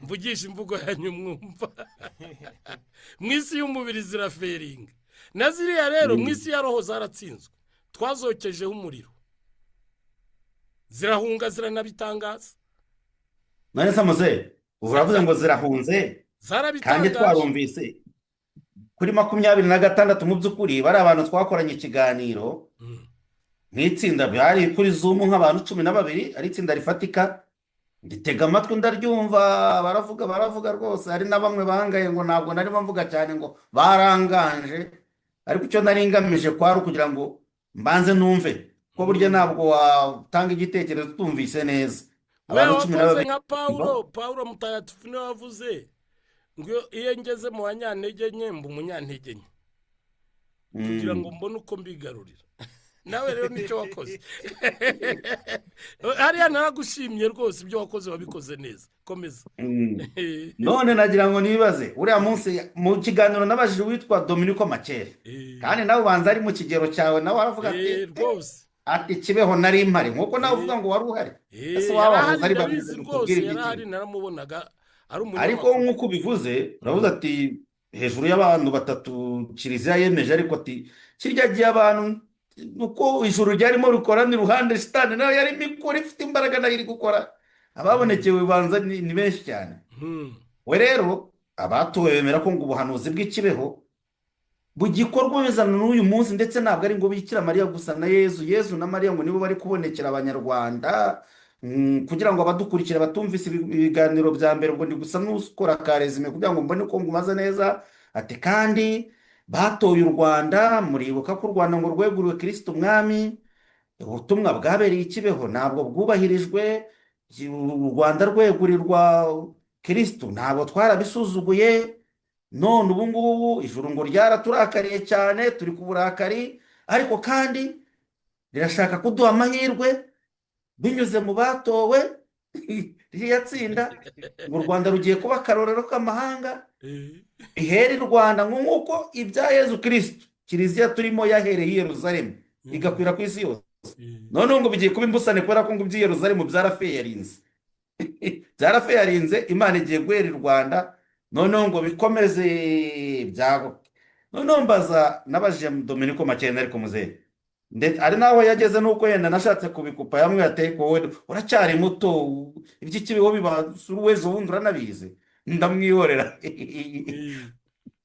Speaker 1: Mvugisha imvugo yanyu mwumva. Mu isi y'umubiri ziraferinga. Na ziriya rero mu isi ya roho zaratsinzwe, twazokejeho umuriro, zirahunga, ziranabitangaza.
Speaker 2: None se muzehe, uravuze ngo zirahunze, kandi
Speaker 1: Zarabitangaje.
Speaker 2: twarumvise kuri 26, mu by'ukuri bari abantu twakoranye ikiganiro nk'itsinda, byari kuri Zoom nk'abantu 12, ari itsinda rifatika. Nditega amatwi ndaryumva, baravuga baravuga rwose. Hari na bamwe bangaye ngo ntabwo narimo mvuga cyane, ngo baranganje, ariko icyo nari ngamije kwari ukugira ngo mbanze numve ko burya ntabwo watanga igitekerezo utumvise neza.
Speaker 1: We
Speaker 2: Abantu cumi na
Speaker 1: wakoze
Speaker 2: babiri
Speaker 1: nka Pawulo. Pawulo mutagatifu niwe wavuze ngo iyo ngeze mu banyantege nke mba umunyantege nke, kugira ngo mbone uko mbigarurira. Nawe rero nicyo wakoze hariya, naragushimye rwose, ibyo wakoze wabikoze neza, komeza.
Speaker 2: None nagira ngo nibaze, uriya munsi mu kiganiro nabajije uwitwa Dominico Makere, kandi nawe ubanza ari mu kigero cyawe, nawe aravuga ati
Speaker 1: Rwose.
Speaker 2: ati Kibeho nari mpari, nkuko nawe uvuga ngo wari uhari. Ese waba
Speaker 1: Yarahari,
Speaker 2: ari babiri
Speaker 1: ndabizi
Speaker 2: tubwire
Speaker 1: rwose, yarahari,
Speaker 2: iby'iki?
Speaker 1: Naramubonaga ari
Speaker 2: Ariko
Speaker 1: umunyamakuru.
Speaker 2: nk'uko ubivuze, uravuze ati hejuru y'abantu batatu kiliziya yemeje, ariko ati kirya gihe abantu uko ijuru ryarimo rikorana iruhande, shitani nayo yarimo ikora, ifite imbaraga, nayo iri gukora. Ababonekewe ubanza ni benshi cyane. We rero abatowe bemera ko ngo ubuhanuzi bw'ikibeho bugikorwa bizana n'uyu munsi, ndetse ntabwo ari ngo Bikira Mariya gusa na Yezu, Yezu na Mariya ngo nibo bari kubonekera Abanyarwanda. Kugira ngo abadukurikira batumvise ibiganiro bya mbere, ubwo ndi gusa n'ukora ka résumé kugira ngo mbone uko ngumaze neza. Ati kandi batoye u Rwanda, muribuka ko u Rwanda ngo rweguriwe Kristo Umwami, ubutumwa bwabereye i Kibeho ntabwo bwubahirijwe, u Rwanda rwegurirwa Kristo ntabwo, twarabisuzuguye. None ubu ngubu ijuru ngo ryaraturakariye cyane, turi ku burakari, ariko kandi rirashaka kuduha amahirwe binyuze mu batowe ririya tsinda, ngo u Rwanda rugiye kuba akarorero k'amahanga, ihera i Rwanda, ngo nk'uko ibya Yezu Kristo kiliziya turimo yahereye i Yerusalemu igakwira ku isi yose. Noneho ngo bigiye kuba imbusane kubera ko ngo iby'i Yerusalemu byarafeyarinze, byarafeyarinze. Imana igiye guhera i Rwanda, noneho ngo bikomeze byaguke. Noneho mbaza, nabajije Dominiko Makena, ariko muzehe ndetse ari naho yageze, nuko yenda nashatse kubikupa, yamwe ati: "Wowe uracyari muto, iby'ikibiho biba w'ejo bundi uranabizi." Ndamwihorera.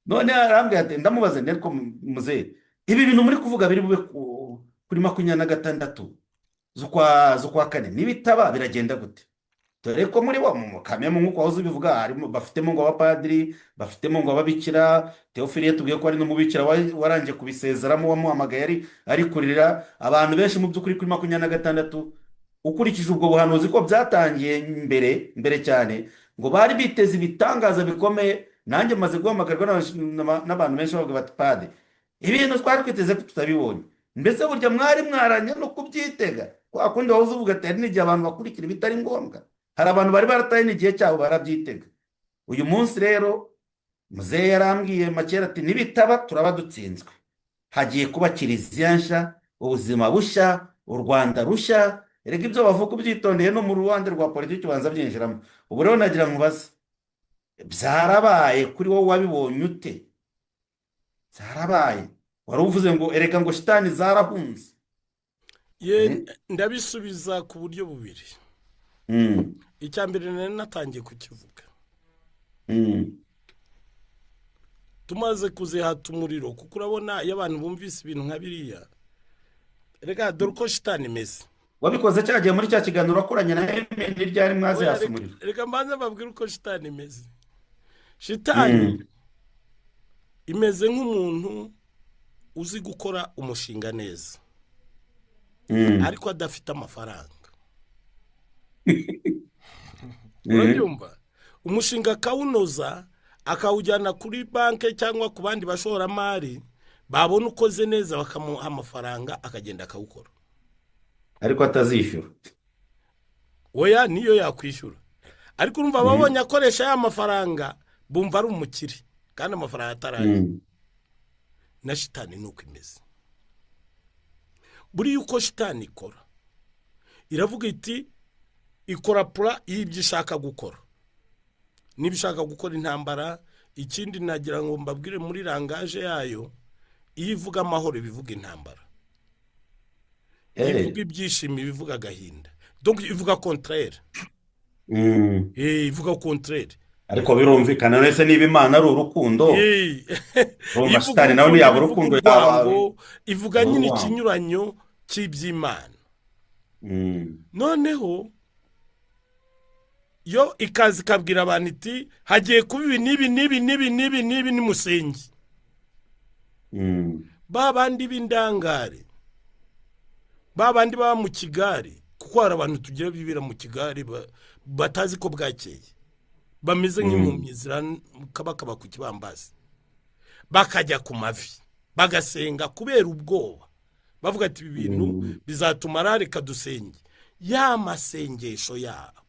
Speaker 2: None arambwira ati, ndamubaza nti: "Ariko muzehe, ibi bintu muri kuvuga biri bube kuri 26 z'ukwa kane, nibitaba biragenda gute?" Dore ko muri bo mu kamemo, nk'uko wahoze ubivuga, harimo bafitemo ngo abapadiri, bafitemo ngo ababikira. Teofili tubwiye ko ari n'umubikira warangije kubisezeramo, wamuhamagaye ari kurira. Abantu benshi mu by'ukuri kuri 26, ukurikije ubwo buhanuzi ko byatangiye mbere mbere cyane, ngo bari biteze ibitangaza bikomeye. Nanjye maze guhamagarwa n'abantu benshi bavuga bati: "Pade, ibintu twari twiteze ko tutabibonye." Mbese burya mwari mwaranye no kubyitega? Kwa kundi wahoze uvuga ati hari n'igihe abantu bakurikira ibitari ngombwa, hari abantu bari barataye n'igihe cyabo barabyitega. Uyu munsi rero muzehe yarambwiye makera ati: "Nibitaba turaba dutsinzwe, hagiye kuba kiliziya nshya, ubuzima bushya, u Rwanda rushya." Erega ibyo bavuga ubyitondeye no mu ruhande rwa politiki ubanza byinjiramo. Ubu rero nagira nkubaze: byarabaye kuri wowe, wabibonye ute? Byarabaye? Wari uvuze ngo erega ngo shitani zarahunze.
Speaker 1: Ye, ndabisubiza ku buryo bubiri. Icya mbere nari natangiye kukivuga. Tumaze kuzihata umuriro, kuko urabona iyo abantu bumvise ibintu nka biriya, reka dore uko shitani imeze.
Speaker 2: Wabikoze cyagiye muri cya kiganiro wakoranye na Emeni ryari
Speaker 1: Oya,
Speaker 2: mwazihasa
Speaker 1: reka
Speaker 2: umuriro?
Speaker 1: Reka mbanze mbabwire uko shitani imeze. Shitani imeze nk'umuntu uzi gukora umushinga neza ariko adafite amafaranga. Urabyumva? Umushinga akawunoza, akawujyana kuri banki cyangwa ku bandi bashoramari, babona ukoze neza bakamuha amafaranga, akagenda akawukora.
Speaker 2: Ariko atazishyura.
Speaker 1: Oya, niyo yakwishyura, ariko urumva ababonye akoresha ya mafaranga bumva ari umukire kandi amafaranga ataraye. Na shitani ni uko imeze. Buriya uko shitani ikora, iravuga iti, ikora plan y'ibyo ishaka gukora. Niba ishaka gukora intambara, ikindi nagira ngo mbabwire, muri langage yayo, iyo ivuga amahoro ibivuga intambara, iyo ivuga ibyishimo ibivuga agahinda. Donc ivuga contraire. Ivuga contraire.
Speaker 2: Ariko birumvikana nese niba Imana ari urukundo, urumva
Speaker 1: ivuga
Speaker 2: shitani nawe
Speaker 1: urukundo,
Speaker 2: ntiyaba
Speaker 1: ivuga
Speaker 2: urukundo, yaba
Speaker 1: urwango, ivuga nyine
Speaker 2: urwango.
Speaker 1: ikinyuranyo cy'iby'Imana. Noneho yo ikaza ikabwira abantu iti: "Hagiye kuba ibi n'ibi n'ibi n'ibi n'ibi n'ibi, nimusenge." Ba bandi b'indangare, ba bandi baba mu kigare, kuko hari abantu tugira bibera mu kigare, batazi ko bwakeye, bameze nk'impumyi zirakabakaba ku kibambasi, bakajya ku mavi bagasenga kubera ubwoba, bavuga ati: "Ibi bintu bizatuma, reka dusenge." Ya masengesho yabo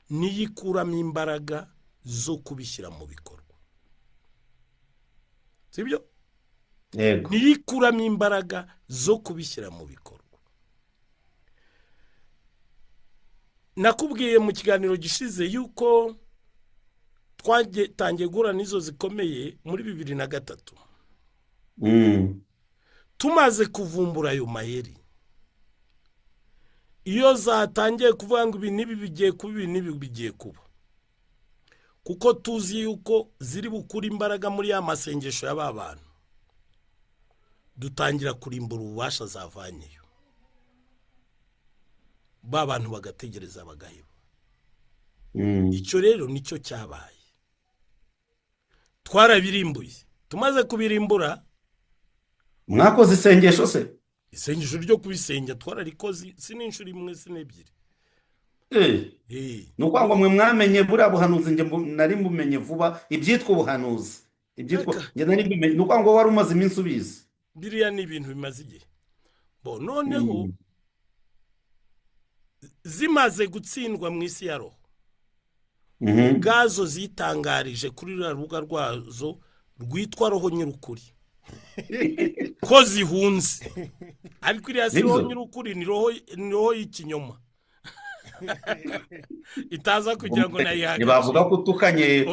Speaker 1: niyo ikuramo imbaraga zo kubishyira mu bikorwa, sibyo?
Speaker 2: Yego.
Speaker 1: Niyo ikuramo imbaraga zo kubishyira mu bikorwa. Nakubwiye mu kiganiro gishize yuko twatangiye guhura n'izo zikomeye muri 2003. Tumaze kuvumbura ayo mayeri, iyo zatangiye kuvuga ngo ibi n'ibi bigiye kuba, ibi n'ibi bigiye kuba, kuko tuzi yuko ziri bukure imbaraga muri ya masengesho ya ba bantu, dutangira kurimbura ububasha zavanyeyo, ba bantu bagategereza bagaheba. Icyo rero nicyo cyabaye. Twarabirimbuye. Tumaze kubirimbura,
Speaker 2: Mwakoze isengesho se?
Speaker 1: Isengesho ryo kubisenya twararikoze, si n'inshuro imwe, si n'ebyiri.
Speaker 2: Ni ukuvuga ngo mwe mwamenye buriya buhanuzi, njye nari mbumenye vuba, ibyitwa ubuhanuzi, ibyitwa
Speaker 1: Reka.
Speaker 2: njye nari mbimenye. Ni ukuvuga ngo wari umaze iminsi ubizi?
Speaker 1: Biriya ni ibintu bimaze igihe. Bo noneho zimaze gutsindwa mu isi ya roho, ubwazo zitangarije kuri ruriya rubuga rwazo rwitwa Roho Nyir'ukuri ko zihunze. Ariko iriya si roho nyir'ukuri, ni roho y'ikinyoma itaza kugira ngo nayihagarike.
Speaker 2: Ntibavuga ko utukanye,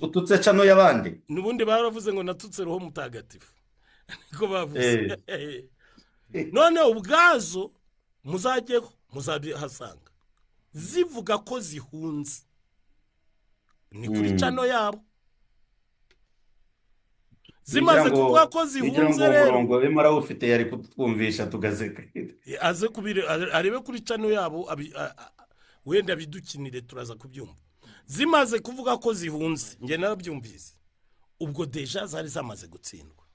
Speaker 2: ututse cano y'abandi.
Speaker 1: N'ubundi baravuze ngo natutse roho mutagatifu, niko bavuze. None ubwazo muzajyeho muzabihasanga zivuga ko zihunze, ni kuri cano yabo. Zimaze kuvuga ko zihunze rero,
Speaker 2: umurongo bimara ufite yari kutwumvisha tugaseka.
Speaker 1: Aze kubire arebe kuri cano yabo, wenda bidukinire turaza kubyumva. Zimaze kuvuga ko zihunze, nge narabyumvise, ubwo deja zari zamaze gutsindwa.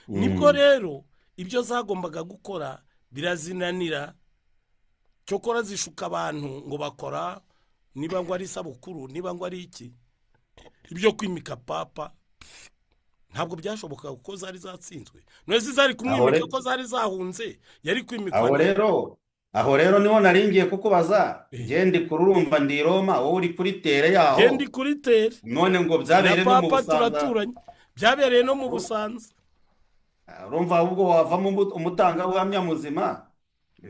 Speaker 1: Nibwo rero ibyo zagombaga gukora birazinanira. Cyokora zishuka abantu ngo bakora niba ngo ari isabukuru, niba ngo ari iki, ibyo kwimika papa ntabwo byashoboka kuko zari zatsinzwe. None zari kumwimika ko zari zahunze, yari kwimikwa.
Speaker 2: Aho rero niho naringiye kukubaza. Nge kururumva ndi Roma, wowe uri kuri tere yaho.
Speaker 1: Nge ndi kuri tere.
Speaker 2: None ngo byabereye no mu Busanza.
Speaker 1: Turaturanye. Byabereye no mu Busanza.
Speaker 2: Urumva ubwo wavamo umutangabuhamya muzima.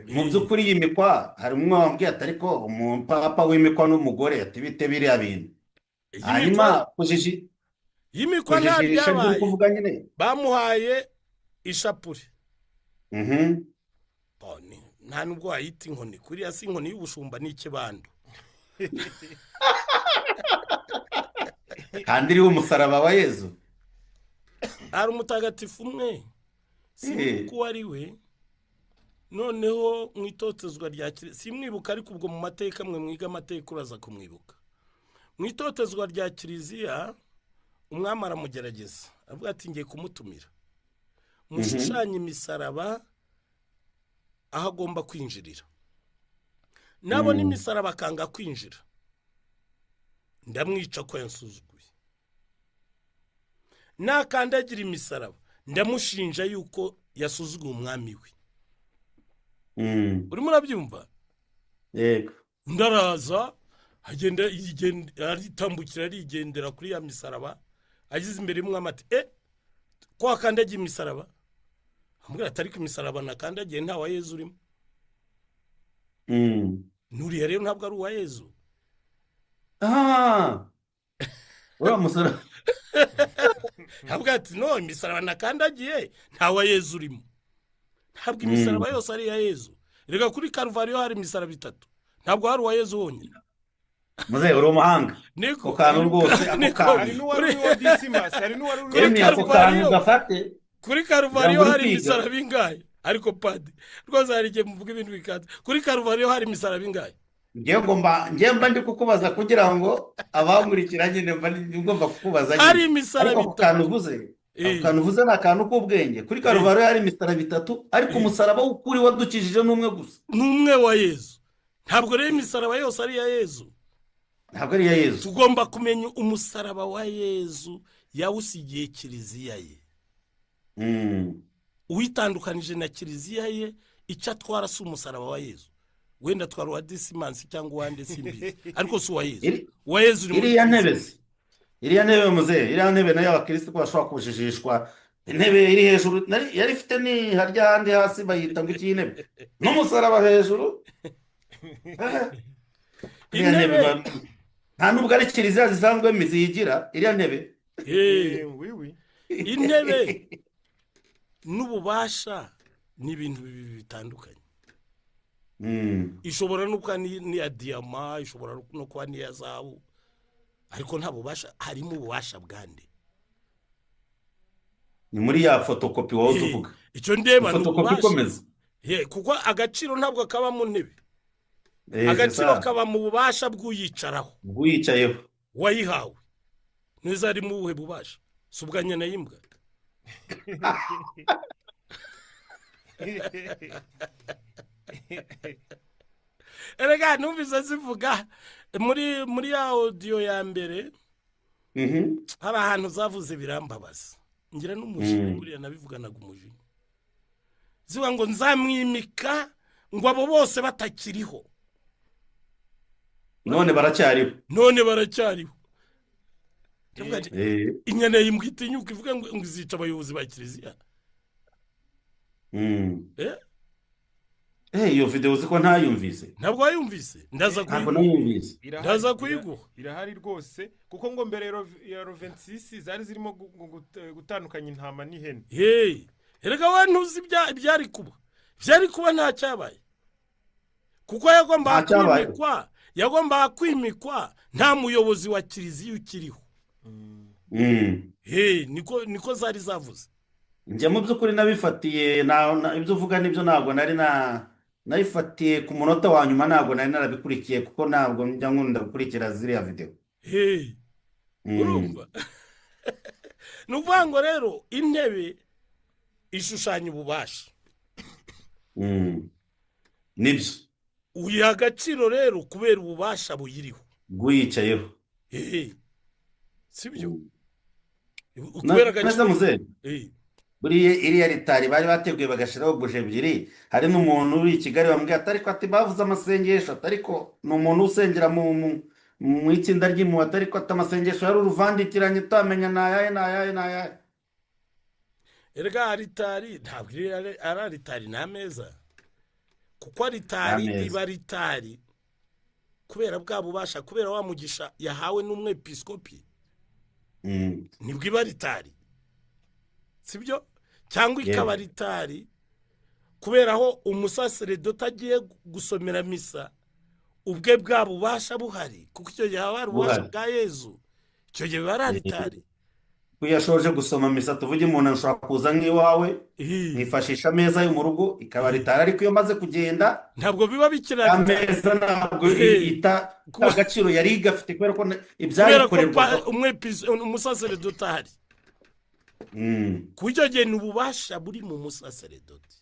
Speaker 2: Mu by'ukuri yimikwa, hari umwe wambwiye ati ariko umupapa wimikwa n'umugore ati bite biriya bintu. Hanyuma
Speaker 1: yimikwa nta byabaye, bamuhaye ishapure. Nta nubwo wayita inkoni, kuriya si inkoni y'ubushumba ni ikibando.
Speaker 2: Kandi iriho umusaraba wa Yezu.
Speaker 1: Hari umutagatifu umwe sinibuka uwo ari we, noneho mu itotezwa rya kiliziya, simwibuka ariko ubwo mu mateka mwe mwiga amateka uraza kumwibuka. Mu itotezwa rya kiliziya umwami aramugerageza avuga ati ngiye kumutumira, mushushanye imisaraba aho agomba kwinjirira. Nabona imisaraba akanga kwinjira, ndamwica ko yansuzuguye. Nakandagira imisaraba ndamushinja yuko yasuzuguye umwami we. Urimo urabyumva?
Speaker 2: Yego.
Speaker 1: Ndaraza agenda aritambukira arigendera kuri ya misaraba, ageze imbere y'umwami ati ko akandagiye imisaraba? Amubwira ati ariko imisaraba nakandagiye nta wa Yezu urimo. Nuriya rero ntabwo ari uwa Yezu.
Speaker 2: Uriya musaraba.
Speaker 1: Ntabwo ati no imisaraba nakandagiye nta wa Yezu urimo. Ntabwo imisaraba yose ari iya Yezu. Reka kuri Karuvariyo hari imisaraba itatu, ntabwo hari uwa Yezu wonyine.
Speaker 2: Muze uri umuhanga.
Speaker 1: Niko
Speaker 2: kantu rwose ako kantu.
Speaker 3: Hari n'uwari uwo Dismas, hari n'uwari uwo
Speaker 2: kantu gafate.
Speaker 1: Kuri Karuvariyo hari imisaraba ingahe? Ariko padi rwose hari igihe muvuga ibintu bikaze. Kuri Karuvariyo hari imisaraba ingahe?
Speaker 2: Ngiye mba ndi kukubaza kugira ngo abankurikira nyine mba ngomba kukubaza.
Speaker 1: Hari imisaraba
Speaker 2: itatu. Kantu uvuze. Akantu uvuze ni akantu k'ubwenge. Kuri Karuvariyo hari imisaraba itatu, ariko umusaraba w'ukuri wadukijije n'umwe gusa.
Speaker 1: N'umwe wa Yezu. Ntabwo rero imisaraba yose ari iya Yezu.
Speaker 2: Ntabwo ari iya Yezu.
Speaker 1: Tugomba kumenya umusaraba wa Yezu yawusigiye kiliziya ye. Uwitandukanije na kiliziya ye, icyo atwara si umusaraba wa Yezu. Wenda atwara uwa Disimansi cyangwa uwande simbizi, ariko si uwa Yezu. Uwa Yezu uri muri
Speaker 2: iriya ntebe. Iriya ntebe muzehe, iriya ntebe nayo abakristo ko bashobora kujijishwa. Intebe iri hejuru yari ifite ni harya handi hasi bayita ngo iki intebe n'umusaraba hejuru. Intebe nta nubwo ari kiliziya zisanzwe ziyigira iriya ntebe.
Speaker 1: Intebe n'ububasha ni ibintu bibiri bitandukanye. Ishobora no kuba n'iya diyama, ishobora no kuba n'iya zahabu, ariko nta bubasha, harimo ububasha bwande.
Speaker 2: Ni muri ya fotokopi wowe uvuga.
Speaker 1: Icyo ndeba ni ububasha. Kuko agaciro ntabwo kaba mu ntebe. Agaciro kaba mu bubasha bw'uyicaraho,
Speaker 2: bw'uyicayeho,
Speaker 1: wayihawe. Neza ari mu buhe bubasha? Si ubwa nyina y'imbwa. Erega numvise zivuga muri ya audio ya mbere, hari ahantu zavuze birambabaza, ngira n'umujinya, buriya nabivuganaga umujinya. Zivuga ngo nzamwimika ngo abo bose batakiriho.
Speaker 2: None baracyariho.
Speaker 1: None baracyariho. Inyana y'imbwa itinyuka ivuga ngo izica abayobozi ba kiliziya.
Speaker 2: Mm.
Speaker 1: Eh?
Speaker 2: Iyo videwo uzi ko ntayumvise.
Speaker 1: Ntabwo wayumvise? Ndaza
Speaker 2: Ntabwo
Speaker 1: kuyiguha.
Speaker 2: nayumvise.
Speaker 3: Irahari.
Speaker 1: Ndaza kuyiguha.
Speaker 3: Irahari rwose, kuko ngo mbere ya 26 zari zirimo gutandukanya intama n'ihene.
Speaker 1: Hey, erega we ntuzi ibyari kuba. Byari kuba nta cyabaye, kuko yagombaga
Speaker 2: Nta cyabaye.
Speaker 1: kwimikwa, yagombaga kwimikwa nta muyobozi wa kiliziya ukiriho. Hey, niko zari zavuze.
Speaker 2: Njye mu by'ukuri nabifatiye ibyo uvuga nibyo, ntabwo nari nabifatiye ku munota wa nyuma, ntabwo nari narabikurikiye kuko ntabwo njya nkunda gukurikira ziriya videwo.
Speaker 1: Hey, urumva, ni ukuvuga ngo rero intebe ishushanya ububasha.
Speaker 2: Nibyo.
Speaker 1: Uyiha agaciro rero kubera ububasha buyiriho.
Speaker 2: Bw'uyicayeho.
Speaker 1: Hey, sibyo? Kubera
Speaker 2: Neza
Speaker 1: agaciro.
Speaker 2: Muzehe.
Speaker 1: Hey.
Speaker 2: Buriya iriya ritari bari bateguye bagashyiraho buje ebyiri, hari n'umuntu uri i Kigali bamubwiye ati ariko ati bavuze amasengesho, ati ariko ni umuntu usengera mu itsinda ry'impuhwe, ati ariko ati amasengesho yari uruvangitiranye utamenya ni ayahe ni ayahe ni ayahe.
Speaker 1: Erega aritari ntabwo iri ari aritari, ni ameza, kuko aritari
Speaker 2: Ni ameza.
Speaker 1: iba aritari kubera bwa bubasha, kubera wa mugisha yahawe n'umwepiskopi, nibwo iba aritari, sibyo? Cyangwa ikaba aritari kubera aho umusaseredoti agiye gusomera misa, ubwe bwa bubasha buhari, kuko icyo gihe haba hari ububasha
Speaker 2: Buhari.
Speaker 1: bwa Yezu, icyo gihe biba ari aritari.
Speaker 2: Iyo yashoje gusoma misa, tuvuge umuntu ashobora kuza nk'iwawe nkifashisha ameza yo mu rugo ikaba ritari, ariko iyo maze kugenda
Speaker 1: ntabwo biba bikiri aritari.
Speaker 2: Ameza ntabwo ita agaciro yari igafite kubera ko
Speaker 1: Kubera ko
Speaker 2: ibyayikorerwaga.
Speaker 1: Umusaseredoti ahari. Ku icyo gihe ni ububasha buri mu musaseredoti.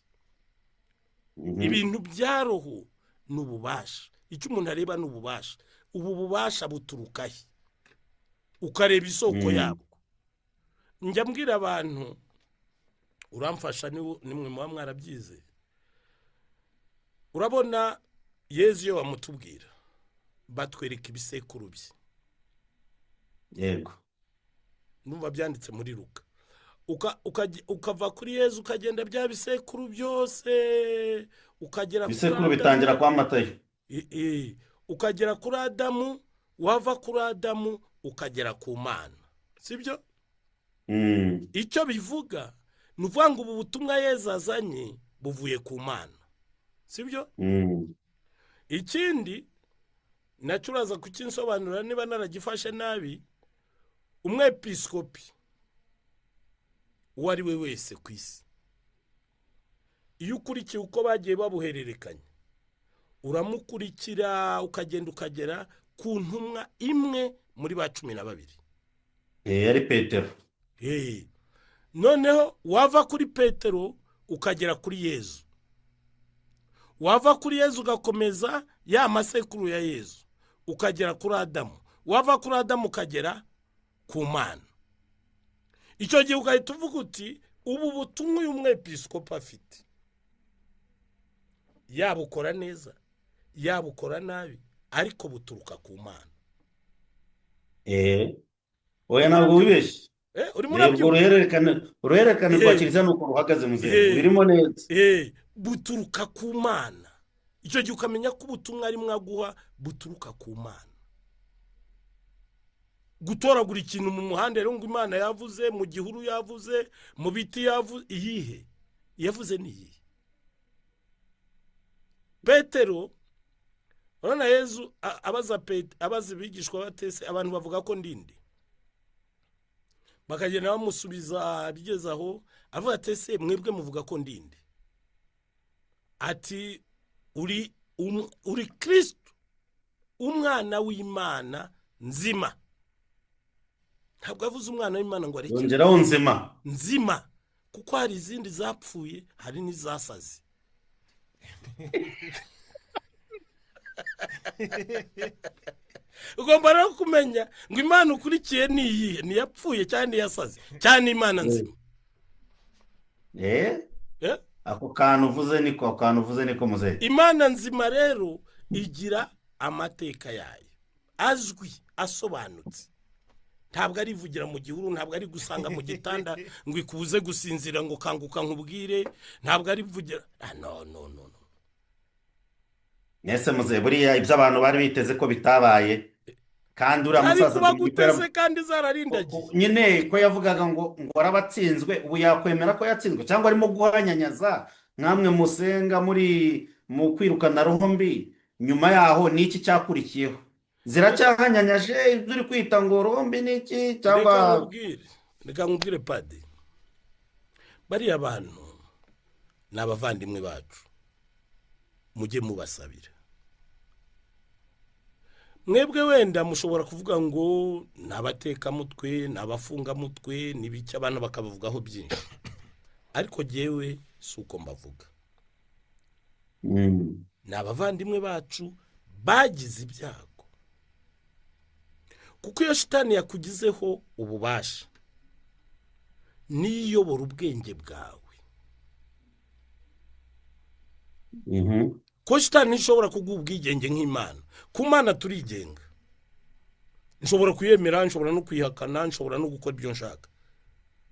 Speaker 1: Ibintu bya roho ni ububasha. Icyo umuntu areba ni ububasha. Ubu bubasha buturuka he? Ukareba isoko yabwo. Njya mbwira abantu, uramfasha nimwe muba mwarabyize. Urabona Yezu iyo bamutubwira batwereka ibisekuru bye.
Speaker 2: Yego.
Speaker 1: Numva byanditse muri Luka. Ukava kuri Yezu ukagenda bya bisekuru byose, ukagera kuri
Speaker 2: Ibisekuru
Speaker 1: Adamu.
Speaker 2: bitangira kwa Matayo.
Speaker 1: Ukagera kuri Adamu, wava kuri Adamu ukagera ku Mana. Sibyo? Icyo bivuga ni ukuvuga ngo ubu butumwa Yezu azanye buvuye ku Mana. Sibyo? Ikindi nacyo uraza kukinsobanurira niba naragifashe nabi, umwepiskopi uwo ari we wese ku isi, iyo ukurikiye uko bagiye babuhererekanya, uramukurikira ukagenda ukagera ku ntumwa imwe muri ba 12.
Speaker 2: Yari Petero.
Speaker 1: Noneho wava kuri Petero ukagera kuri Yezu, wava kuri Yezu ugakomeza ya masekuru ya Yezu ukagera kuri Adamu, wava kuri Adamu ukagera ku Mana. Icyo gihe ugahita uvuga uti ubu butumwa uyu mwepiskopi afite, yabukora neza yabukora nabi, ariko buturuka ku Mana.
Speaker 2: Oya ntabwo wibeshye.
Speaker 1: Urimo
Speaker 2: Urwo
Speaker 1: urabyumva?
Speaker 2: uruhererekane rwa kiliziya ni uko ruhagaze muzehe, birimo neza.
Speaker 1: Buturuka ku Mana. Icyo gihe ukamenya ko ubutumwa arimo aguha buturuka ku Mana. Gutoragura ikintu mu muhanda rero ngo Imana yavuze, mu gihuru yavuze, mu biti yavuze, iyihe yavuze ni iyihe? Petero, urabona Yezu abaza abaza abigishwa batese, abantu bavuga ko ndinde, bakagenda bamusubiza bigeze aho avuga ati ese mwebwe muvuga ko ndinde? Ati uri Kristo umwana w'Imana nzima. Ntabwo avuze umwana w'Imana ngo areke.
Speaker 2: Yongeraho nzima.
Speaker 1: Nzima, kuko hari izindi zapfuye, hari n'izasaze. Ugomba rero kumenya ngo Imana ukurikiye ni iyihe, ni iyapfuye cyangwa ni iyasaze cyangwa ni Imana nzima.
Speaker 2: Ako kantu uvuze niko, ako kantu uvuze niko muzehe.
Speaker 1: Imana nzima rero igira amateka yayo azwi, asobanutse. Ntabwo ari ivugira mu gihuru, ntabwo ari gusanga mu gitanda ngo ikubuze gusinzira ngo kanguka nkubwire, ntabwo ari ivugira. Ah, no no no no.
Speaker 2: Mwese muze buriya ibyo abantu bari biteze ko bitabaye, kandi uriya
Speaker 1: Ari
Speaker 2: musaza
Speaker 1: kuba
Speaker 2: Dominiko yara-
Speaker 1: guteze kandi zararindagiye.
Speaker 2: Nyine ko yavugaga ngo arabatsinzwe, ubu yakwemera ko yatsinzwe cyangwa arimo guhanyanyaza nkamwe musenga muri mu kwirukana roho mbi? Nyuma yaho ni iki cyakurikiyeho? Ziracyahanyanyaje ibyo uri kwita ngo roho mbi ni iki cyangwa?
Speaker 1: Reka nkubwire padi, bariya bantu ni abavandimwe bacu, mujye mubasabira. Mwebwe wenda mushobora kuvuga ngo ni abatekamutwe, ni abafungamutwe, ni ibiki, abantu bakabavugaho byinshi, ariko jyewe si uko mbavuga. Ni abavandimwe bacu bagize ibyago, kuko iyo shitani yakugizeho ububasha niyo iyobora ubwenge bwawe. Ko shitani ntishobora kuguha ubwigenge nk'Imana. Ku Mana turigenga, nshobora kuyemera, nshobora no kuyihakana, nshobora no gukora ibyo nshaka,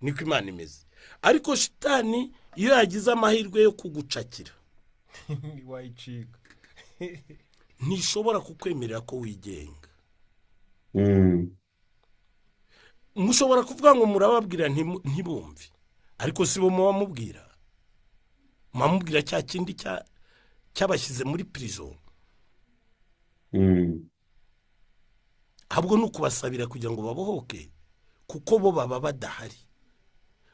Speaker 1: niko Imana imeze. Ariko shitani iyo yagize amahirwe yo kugucakira,
Speaker 3: ntiwayicika.
Speaker 1: Ntishobora kukwemerera ko wigenga. Mushobora kuvuga ngo murababwira ntibumve, ariko si bo muba mubwira, muba mubwira cya kindi cyabashyize muri prison. Ahubwo ni ukubasabira kugira ngo babohoke, kuko bo baba badahari.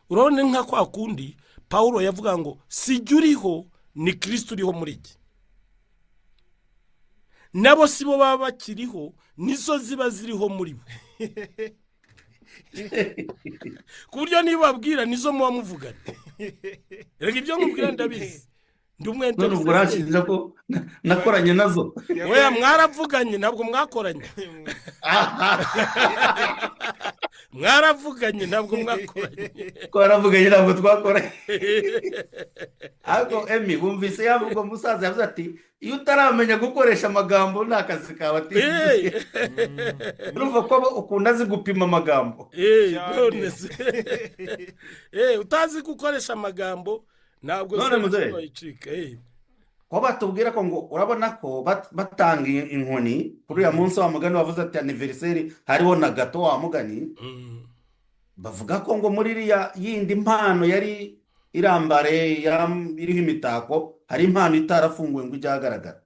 Speaker 1: Urabona nka kwa kundi Pawulo yavuga ngo si jye uriho, ni Kristo uriho muri jye. Nabo si bo baba bakiriho, nizo ziba ziriho muri bo, ku buryo niba babwira nizo muba muvugana. Reka ibyo nkubwira ndabizi, ndi umwe.
Speaker 2: None ubwo uranshinja ko nakoranye nazo?
Speaker 1: Oya, mwaravuganye, ntabwo mwakoranye. Mwaravuganye, ntabwo mwakoranye.
Speaker 2: Twaravuganye, ntabwo twakoranye. Ariko Emi, bumvise yavuga, umusaza yavuze ati iyo utaramenya gukoresha amagambo ni akazi kawe, ati urumva ko ukunda azi gupima amagambo.
Speaker 3: Cyane.
Speaker 1: None se utazi gukoresha amagambo ntabwo
Speaker 2: None
Speaker 1: se
Speaker 2: muzehe.
Speaker 1: wayicika.
Speaker 2: Ko batubwira ko ngo urabona ko batanga inkoni kuri uriya munsi wa mugani wavuze ati anniversaire, hariho na gato wa mugani, bavuga ko ngo muri iriya yindi mpano yari irambare iriho imitako, hari impano itarafunguwe ngo ijye ahagaragara.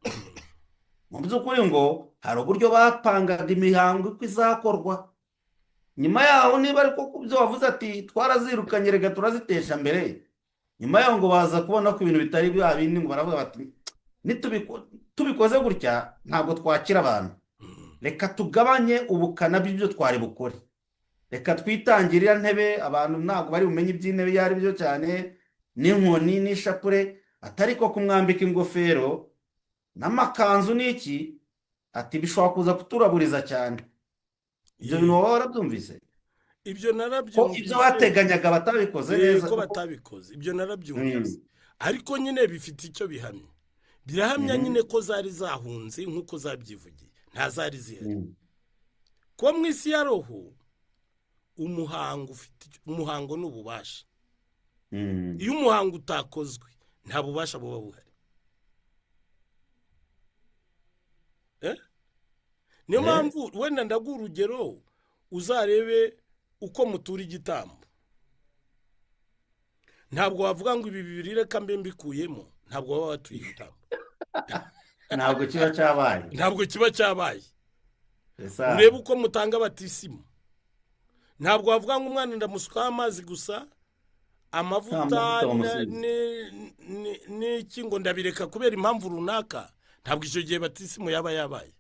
Speaker 2: Mu by'ukuri ngo hari uburyo bapangaga imihango uko izakorwa nyuma yaho, niba ariko ku byo wavuze ati twarazirukanye, reka turazitesha mbere. Nyuma yaho ngo baza kubona ko ibintu bitari bya bindi, ngo baravuga bati tubikoze gutya ntabwo twakira abantu, reka tugabanye ubukana bw'ibyo twari bukore, reka twitangire iriya ntebe, abantu ntabwo bari bumenye iby'intebe iyo ari byo cyane, n'inkoni n'ishapure, atari ko kumwambika ingofero n'amakanzu n'iki, ati bishobora kuza kuturaburiza cyane. Ibyo bintu waba warabyumvise?
Speaker 1: Ibyo
Speaker 2: Ko
Speaker 1: narabyumvise.
Speaker 2: ibyo bateganyaga batabikoze neza.
Speaker 1: Ko batabikoze, ibyo narabyumvise, ariko nyine bifite icyo bihamya. Birahamya nyine ko zari zahunze nk'uko zabyivugiye, nta zari zihari. Kuba mu isi ya roho, umuhango ufite umuhango ni ububasha. Iyo umuhango utakozwe nta bubasha buba buhari. Niyo mpamvu wenda ndaguha urugero, uzarebe uko mutura igitambo. Ntabwo wavuga ngo ibi bibiri reka mbe mbikuyemo, ntabwo waba watuye igitambo.
Speaker 2: Ntabwo kiba cyabaye.
Speaker 1: Ntabwo kiba cyabaye.
Speaker 2: Esa.
Speaker 1: Urebe uko mutanga batisimu, ntabwo wavuga ngo umwana ndamusukaho amazi gusa, amavuta
Speaker 2: Nta mavuta bamusize.
Speaker 1: N'iki ngo ndabireka kubera impamvu runaka, ntabwo icyo gihe batisimu yaba yabaye.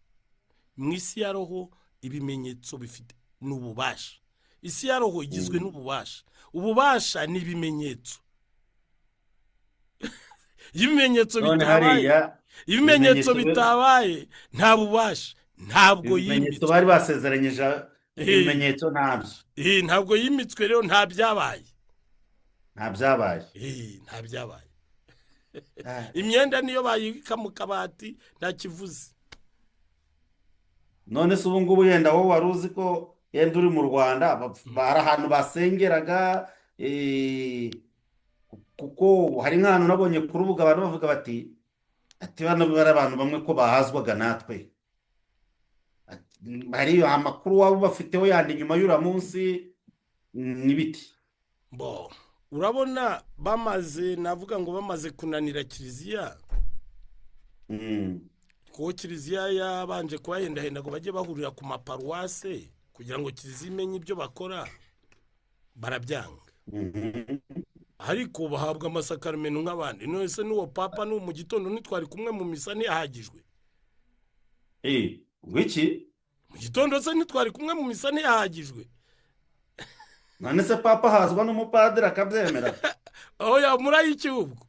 Speaker 1: Mu isi ya roho ibimenyetso bifite ni ububasha. Isi ya roho igizwe n'ububasha. Ububasha ni ibimenyetso. Iyo ibimenyetso
Speaker 2: None
Speaker 1: bitabaye,
Speaker 2: hariya
Speaker 1: ibimenyetso
Speaker 2: ibimenyetso
Speaker 1: bitabaye, nta bubasha, ntabwo
Speaker 2: ibimenyetso
Speaker 1: yimitswe.
Speaker 2: Bari basezeranyije ibimenyetso ntabyo.
Speaker 1: Ntabwo yimitswe rero, nta byabaye.
Speaker 2: Nta byabaye.
Speaker 1: Nta byabaye. Imyenda niyo bayibika mu kabati nta kivuze.
Speaker 2: None se ubu ngubu yenda wowe wari uzi ko Yenda uri mu Rwanda, hari ahantu basengeraga, eh, kuko hari nk'ahantu nabonye ku rubuga abantu bavuga bati, ati bano bari abantu bamwe ko bahazwaga natwe. Ati, hari amakuru waba ubafiteho yandi nyuma y'uriya munsi n'ibiti?
Speaker 1: Bo urabona bamaze, navuga ngo bamaze kunanira kiliziya, kuko kiliziya yabanje kubahendahenda ngo bajye bahurira ku maparuwase kugira ngo kiliziya imenye ibyo bakora, barabyanga. Ariko bahabwa amasakaramentu nk'abandi. None se n'uwo papa n'uwo mu gitondo ntitwari kumwe mu misa, ntiyahagijwe?
Speaker 2: Ngwiki?
Speaker 1: Mu gitondo se ntitwari kumwe mu misa, ntiyahagijwe?
Speaker 2: None se papa ahazwa n'umupadiri akabyemera?
Speaker 1: Aho yamuraye ubwo.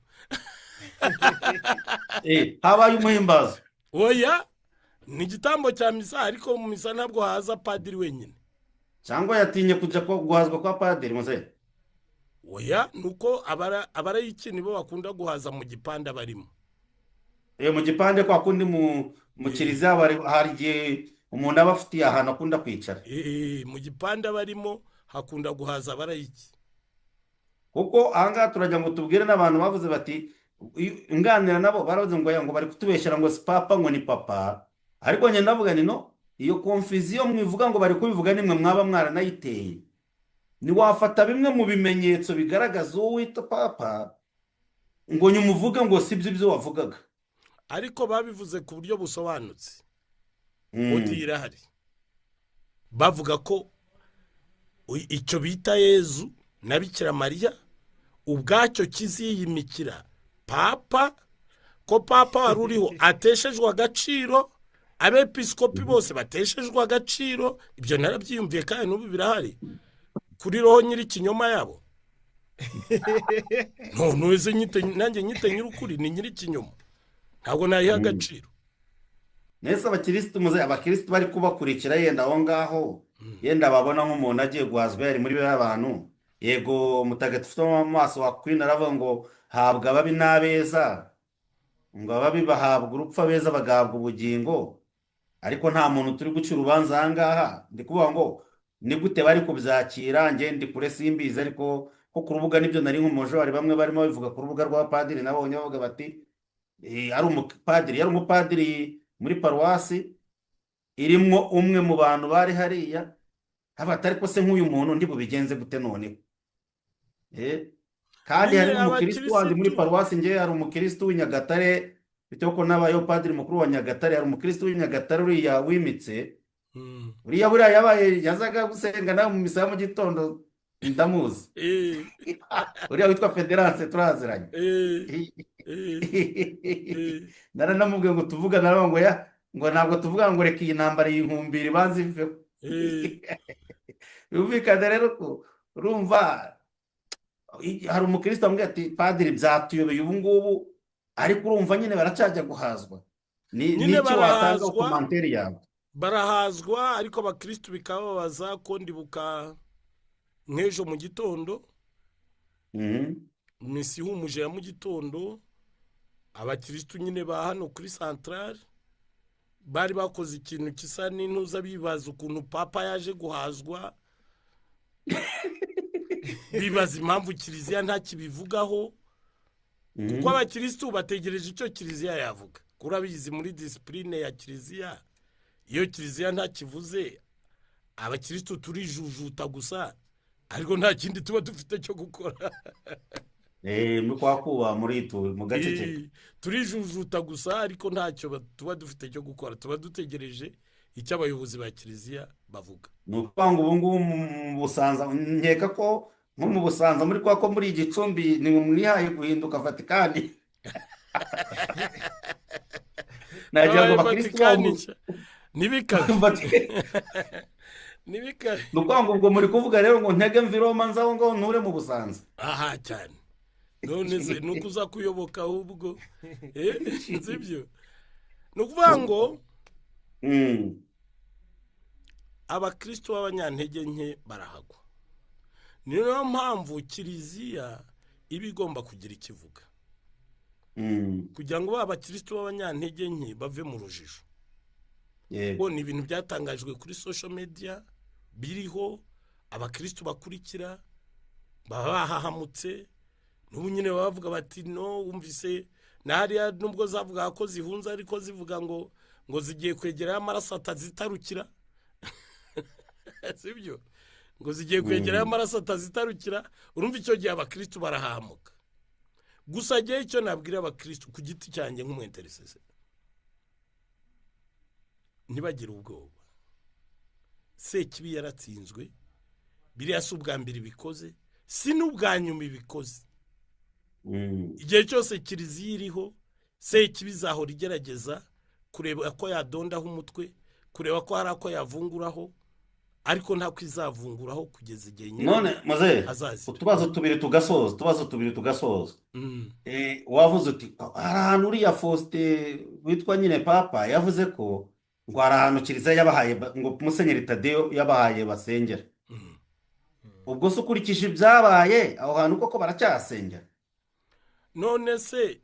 Speaker 2: Habaye umuhimbazo.
Speaker 1: Oya, ni igitambo cya misa, ariko mu misa ntabwo haza padiri wenyine.
Speaker 2: Cyangwa yatinye kujya guhazwa kwa padiri muzehe?
Speaker 1: Oya, nuko abarayiki nibo bakunda guhaza mu gipande barimo.
Speaker 2: Mu gipande kwa kundi mu kiliziya hari igihe umuntu aba afitiye ahantu akunda kwicara.
Speaker 1: Mu gipande barimo hakunda guhaza abarayiki.
Speaker 2: Kuko ahangaha turajya ngo tubwire n'abantu bavuze bati, nganira nabo baravuze ngo ngo bari kutubeshyera ngo si papa ngo ni papa, ariko njye ndavuga ni no, iyo confusion mwivuga ngo bari kubivuga nimwe mwaba mwaranayiteye. Ntiwafata bimwe mu bimenyetso bigaragaza uwo wita papa ngo nyuma uvuge ngo si byo ibyo wavugaga.
Speaker 1: Ariko babivuze ku buryo busobanutse. Odi irahari, bavuga ko icyo bita Yezu na Bikira Mariya ubwacyo kiziyimikira papa, ko papa wari uriho ateshejwe agaciro, abepiskopi bose bateshejwe agaciro. Ibyo narabyiyumviye kandi n'ubu birahari kuri roho nyir'ikinyoma yabo. None se nanjye nyite nyir'ukuri, ni nyir'ikinyoma, ntabwo nayiha agaciro.
Speaker 2: Nese abakirisitu muze, abakirisitu bari kubakurikira yenda aho ngaho, yenda babona nk'umuntu agiye guhazwa yari muri bariya bantu. Yego, mutagatifu Tomasi wa Akwino aravuga ngo habwa ababi n'abeza, ngo ababi bahabwa urupfu, abeza bagahabwa ubugingo. Ariko nta muntu turi guca urubanza aha ngaha. Ndi kuvuga ngo ni gute bari kubyakira, njye ndi kure simbizi, ariko ko ku rubuga nibyo nari nkomoje, hari bamwe barimo babivuga ku rubuga rw'abapadiri, nabonye bavuga bati ari umupadiri, yari umupadiri muri paruwasi irimwo umwe mu bantu bari hariya, haba ariko se nk'uyu muntu ndi bubigenze gute noneho? Kandi hari n'umukristo wandi muri paruwasi, njye hari umukristo w'i Nyagatare, bitewe ko nabayeho padiri mukuru wa Nyagatare, hari umukristo w'i Nyagatare uriya wimitse, uriya buriya yabaye yazaga gusenga nawe mu misa ya mu gitondo, ndamuzi. Uriya witwa Federance turaziranye. Naranamubwiye ngo tuvugane, aravuga ngo ya, ngo ntabwo tuvuga ngo reka iyi ntambara iyi nkumbiri ibanze iveho. Bumvikane rero ko urumva hari umukristo wambwiye ati padiri byatuyobeye ubu ngubu, ariko urumva nyine baracajya guhazwa. Ni
Speaker 1: Nyine
Speaker 2: iki watanga
Speaker 1: barahazwa.
Speaker 2: Commentaire yawe?
Speaker 1: Barahazwa, ariko abakristo bikababaza ko ndibuka nk'ejo mu gitondo, misi ihumuje ya mu gitondo, abakristo nyine ba hano kuri centrale bari bakoze ikintu gisa n'intuza, bibaza ukuntu papa yaje guhazwa, bibaza impamvu kiliziya ntakibivugaho, kuko abakristo bategereje icyo kiliziya yavuga. Kurabizi muri discipline ya kiliziya, iyo kiliziya ntakivuze abakristo turijujuta gusa, ariko nta kindi tuba dufite cyo gukora.
Speaker 2: Muri kwa kuba muri tu mu gaceceka.
Speaker 1: Turijujuta gusa, ariko ntacyo tuba dufite cyo gukora, tuba dutegereje icyo abayobozi ba kiliziya bavuga.
Speaker 2: Ni ukuvuga ngo ubu ngubu mu Busanza, nkeka ko nko mu Busanza muri kwa ko muri Gicumbi ni mwihaye guhinduka Vatikani. Nagira ngo abakristo
Speaker 1: Vatikani nibikabe. Nibikabe.
Speaker 2: Ni ukuvuga ngo ubwo muri kuvuga rero ngo ntege mvi Roma nzaho ngaho nture mu Busanza.
Speaker 1: Aha cyane. None se nuko uza kuyoboka ahubwo. Sibyo. Ni ukuvuga ngo abakristo b'abanyantege nke barahagwa. Niyo mpamvu kiliziya iba igomba kugira ikivuga. Kugira ngo abakristo b'abanyantege nke bave mu rujijo. Bo ni ibintu byatangajwe kuri social media, biriho abakristu bakurikira baba bahahamutse. N'ubu nyine baba bavuga bati no wumvise na hariya nubwo zavuga ko zihunze ariko zivuga ngo zigiye kwegerayo amaraso atazitarukira. Sibyo? Ngo zigiye kwegerayo amaraso atazitarukira. Urumva icyo gihe abakristu barahamuka. Gusa gihe icyo nabwira abakristu ku giti cyanjye nk'umwenteresese, ntibagire ubwoba. Sekibi yaratsinzwe, biriya si ubwa mbere ibikoze, si n'ubwa nyuma ibikoze. Igihe cyose kiliziya iriho, Sekibi izahora igerageza kureba ko yadondaho umutwe, kureba ko hari ako yavunguraho, ariko ntako izavunguraho kugeza igihe nyine
Speaker 2: None muzehe,
Speaker 1: azaza.
Speaker 2: Utubazo tubiri tugasoza, utubazo tubiri tugasoza. Wavuze uti hari ahantu uriya Faustin witwa nyine papa yavuze ko ngo hari ahantu kiliziya yabahaye ngo Musenyeri Tadeyo yabahaye basengera. Ubwo se ukurikije ibyabaye aho hantu koko baracyahasengera?
Speaker 1: None se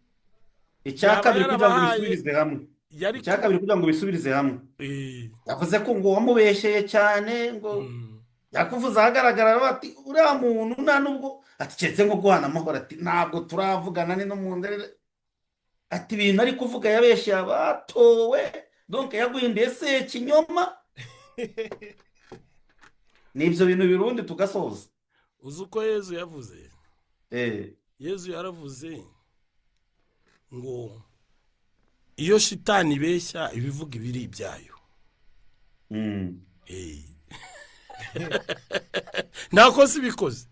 Speaker 2: Icya
Speaker 1: yaba
Speaker 2: kabiri kugira ngo
Speaker 1: yarabahaye
Speaker 2: bisubirize hamwe.
Speaker 1: Yari
Speaker 2: Icya kabiri kugira ngo bisubirize hamwe. Yavuze ko ngo wamubeshyeye cyane, ngo yakuvuze ahagaragara bati uriya muntu nta nubwo ati keretse ngo guhana amahoro, ati ntabwo turavugana ni no mu nzira, ati ibintu ari kuvuga yabeshyeye abatowe, donc yaguhinduye se kinyoma. Ni ibyo bintu birundi tugasoza.
Speaker 1: Uzi uko Yezu yavuze? Yezu yaravuze ngo iyo shitani ibeshya ibivuga ibiri ibyayo. Ntako si bikoze.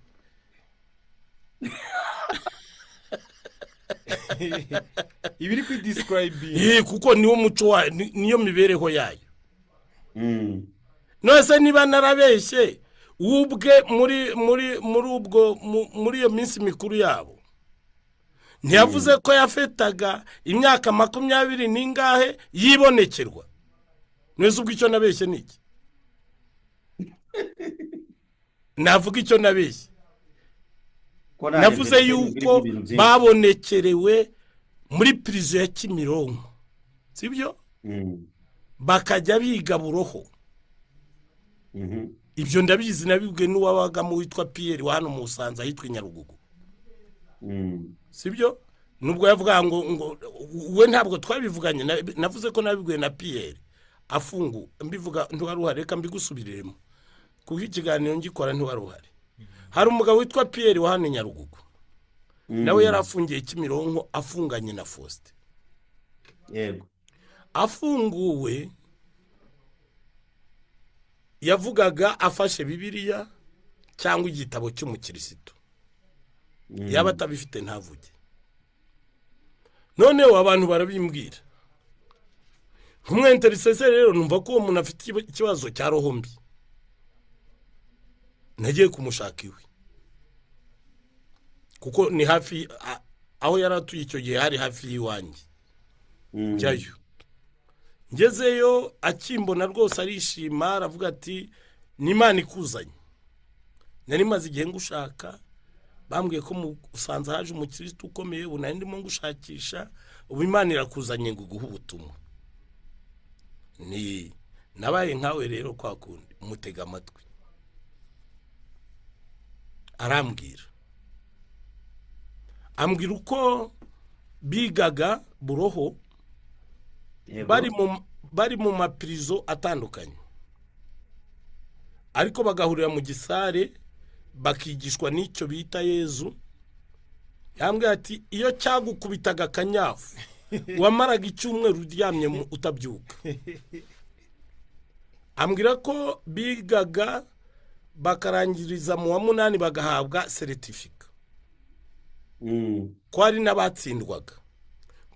Speaker 3: Ibiri kuri describe.
Speaker 1: Kuko niwo muco wayo, niyo mibereho yayo. None niba narabeshye ubwe muri muri muri ubwo muri iyo minsi mikuru yabo, ntiyavuze ko yafetaga imyaka 20 n'ingahe yibonekerwa. None ubwo icyo nabeshye ni iki? Navuga icyo nabeshye. Navuze yuko babonekerewe muri prison ya Kimironko, sibyo? Bakajya biga buroho. Ibyo ndabizi, nabibwe n'uwabagamo witwa Pierre wa hano mu Busanza ahitwa i Nyarugugu. Sibyo? Nubwo yavuga ngo we ntabwo twabivuganye, navuze ko nabibwe na Pierre afungu, mbivuga ntiwari, reka mbigusubiriremo kuko ikiganiro ngikora ntiwari uhari. Hari umugabo witwa Pierre wa hano i Nyarugugu, nawe yarafungiye Kimironko afunganye na Faustin.
Speaker 2: Yego.
Speaker 1: Afunguwe yavugaga afashe Bibiliya cyangwa igitabo cy'umukirisitu. Yaba atabifite ntavuge. Noneho abantu barabimbwira. Nk'umwenterisese rero numva ko uwo muntu afite ikibazo cya roho mbi. Nagiye kumushaka iwe, kuko ni hafi aho yari atuye icyo gihe, hari hafi y'iwanjye. Njyayo. Ngezeyo akimbona rwose arishima, aravuga ati ni Imana ikuzanye. Nari maze igihe ngushaka, bambwiye ko musanze haje umukirisitu ukomeye, ubu nari ndimo ngushakisha, ubu Imana irakuzanye ngo iguhe ubutumwa. Ni nabaye nkawe rero kwa kundi mutega amatwi. Arambwira. Ambwira uko bigaga buroho, bari mu mapirizo atandukanye, ariko bagahurira mu gisare bakigishwa n'icyo bita Yezu. Yambwiye ati iyo cyagukubitaga akanyafu wamaraga icyumweru uryamye utabyuka. Ambwira ko bigaga bakarangiriza mu wa 8 bagahabwa seritifika. Ko hari n'abatsindwaga,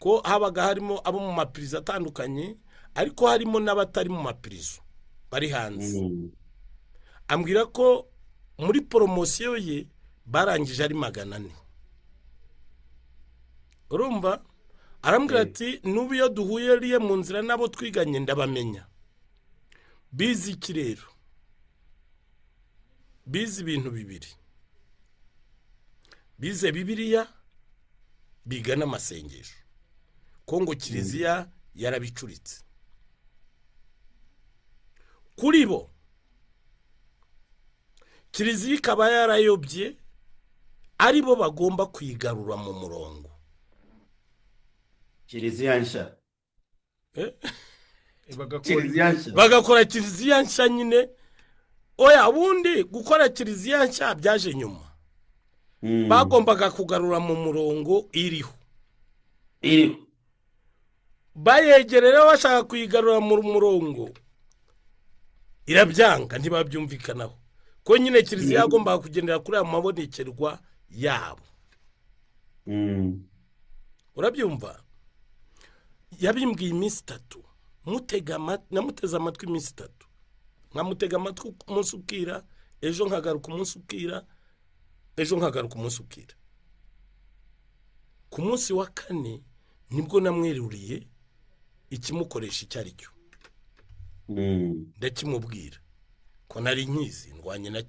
Speaker 1: ko habaga harimo abo mu mapirizo atandukanye, ariko harimo n'abatari mu mapirizo bari hanze. Ambwira ko muri poromosiyo ye barangije ari 400. Urumva? Arambwira ati n'ubu iyo duhuye riye mu nzira nabo twiganye ndabamenya. Bize iki rero? Bize ibintu bibiri. Bize Bibiliya, biga n'amasengesho. Kongo kiliziya yarabicuritse. Kuri bo Kiliziya ikaba yarayobye, aribo bagomba kuyigarura mu murongo.
Speaker 2: Kiliziya nshya.
Speaker 1: Eh?
Speaker 3: Bagakora
Speaker 2: Kiliziya nshya.
Speaker 1: Bagakora kiliziya nshya nyine. Oya, ubundi gukora kiliziya nshya byaje nyuma. Bagombaga kugarura mu murongo iriho.
Speaker 2: Iriho.
Speaker 1: Bayegerera bashaka kuyigarura mu murongo, irabyanga, ntibabyumvikanaho, ko nyine kiliziya yagombaga kugendera kuri aya mabonekerwa yabo. Urabyumva, yabimbwiye iminsi 3, namuteze amatwi iminsi 3, nkamutega amatwi umunsi ukira, ejo nkagaruka umunsi ukira, ejo nkagaruka umunsi ukira. Ku munsi wa 4 nibwo namweruriye ikimukoresha icyo ari cyo. Ndakimubwira ko nari nkizi ndwanye na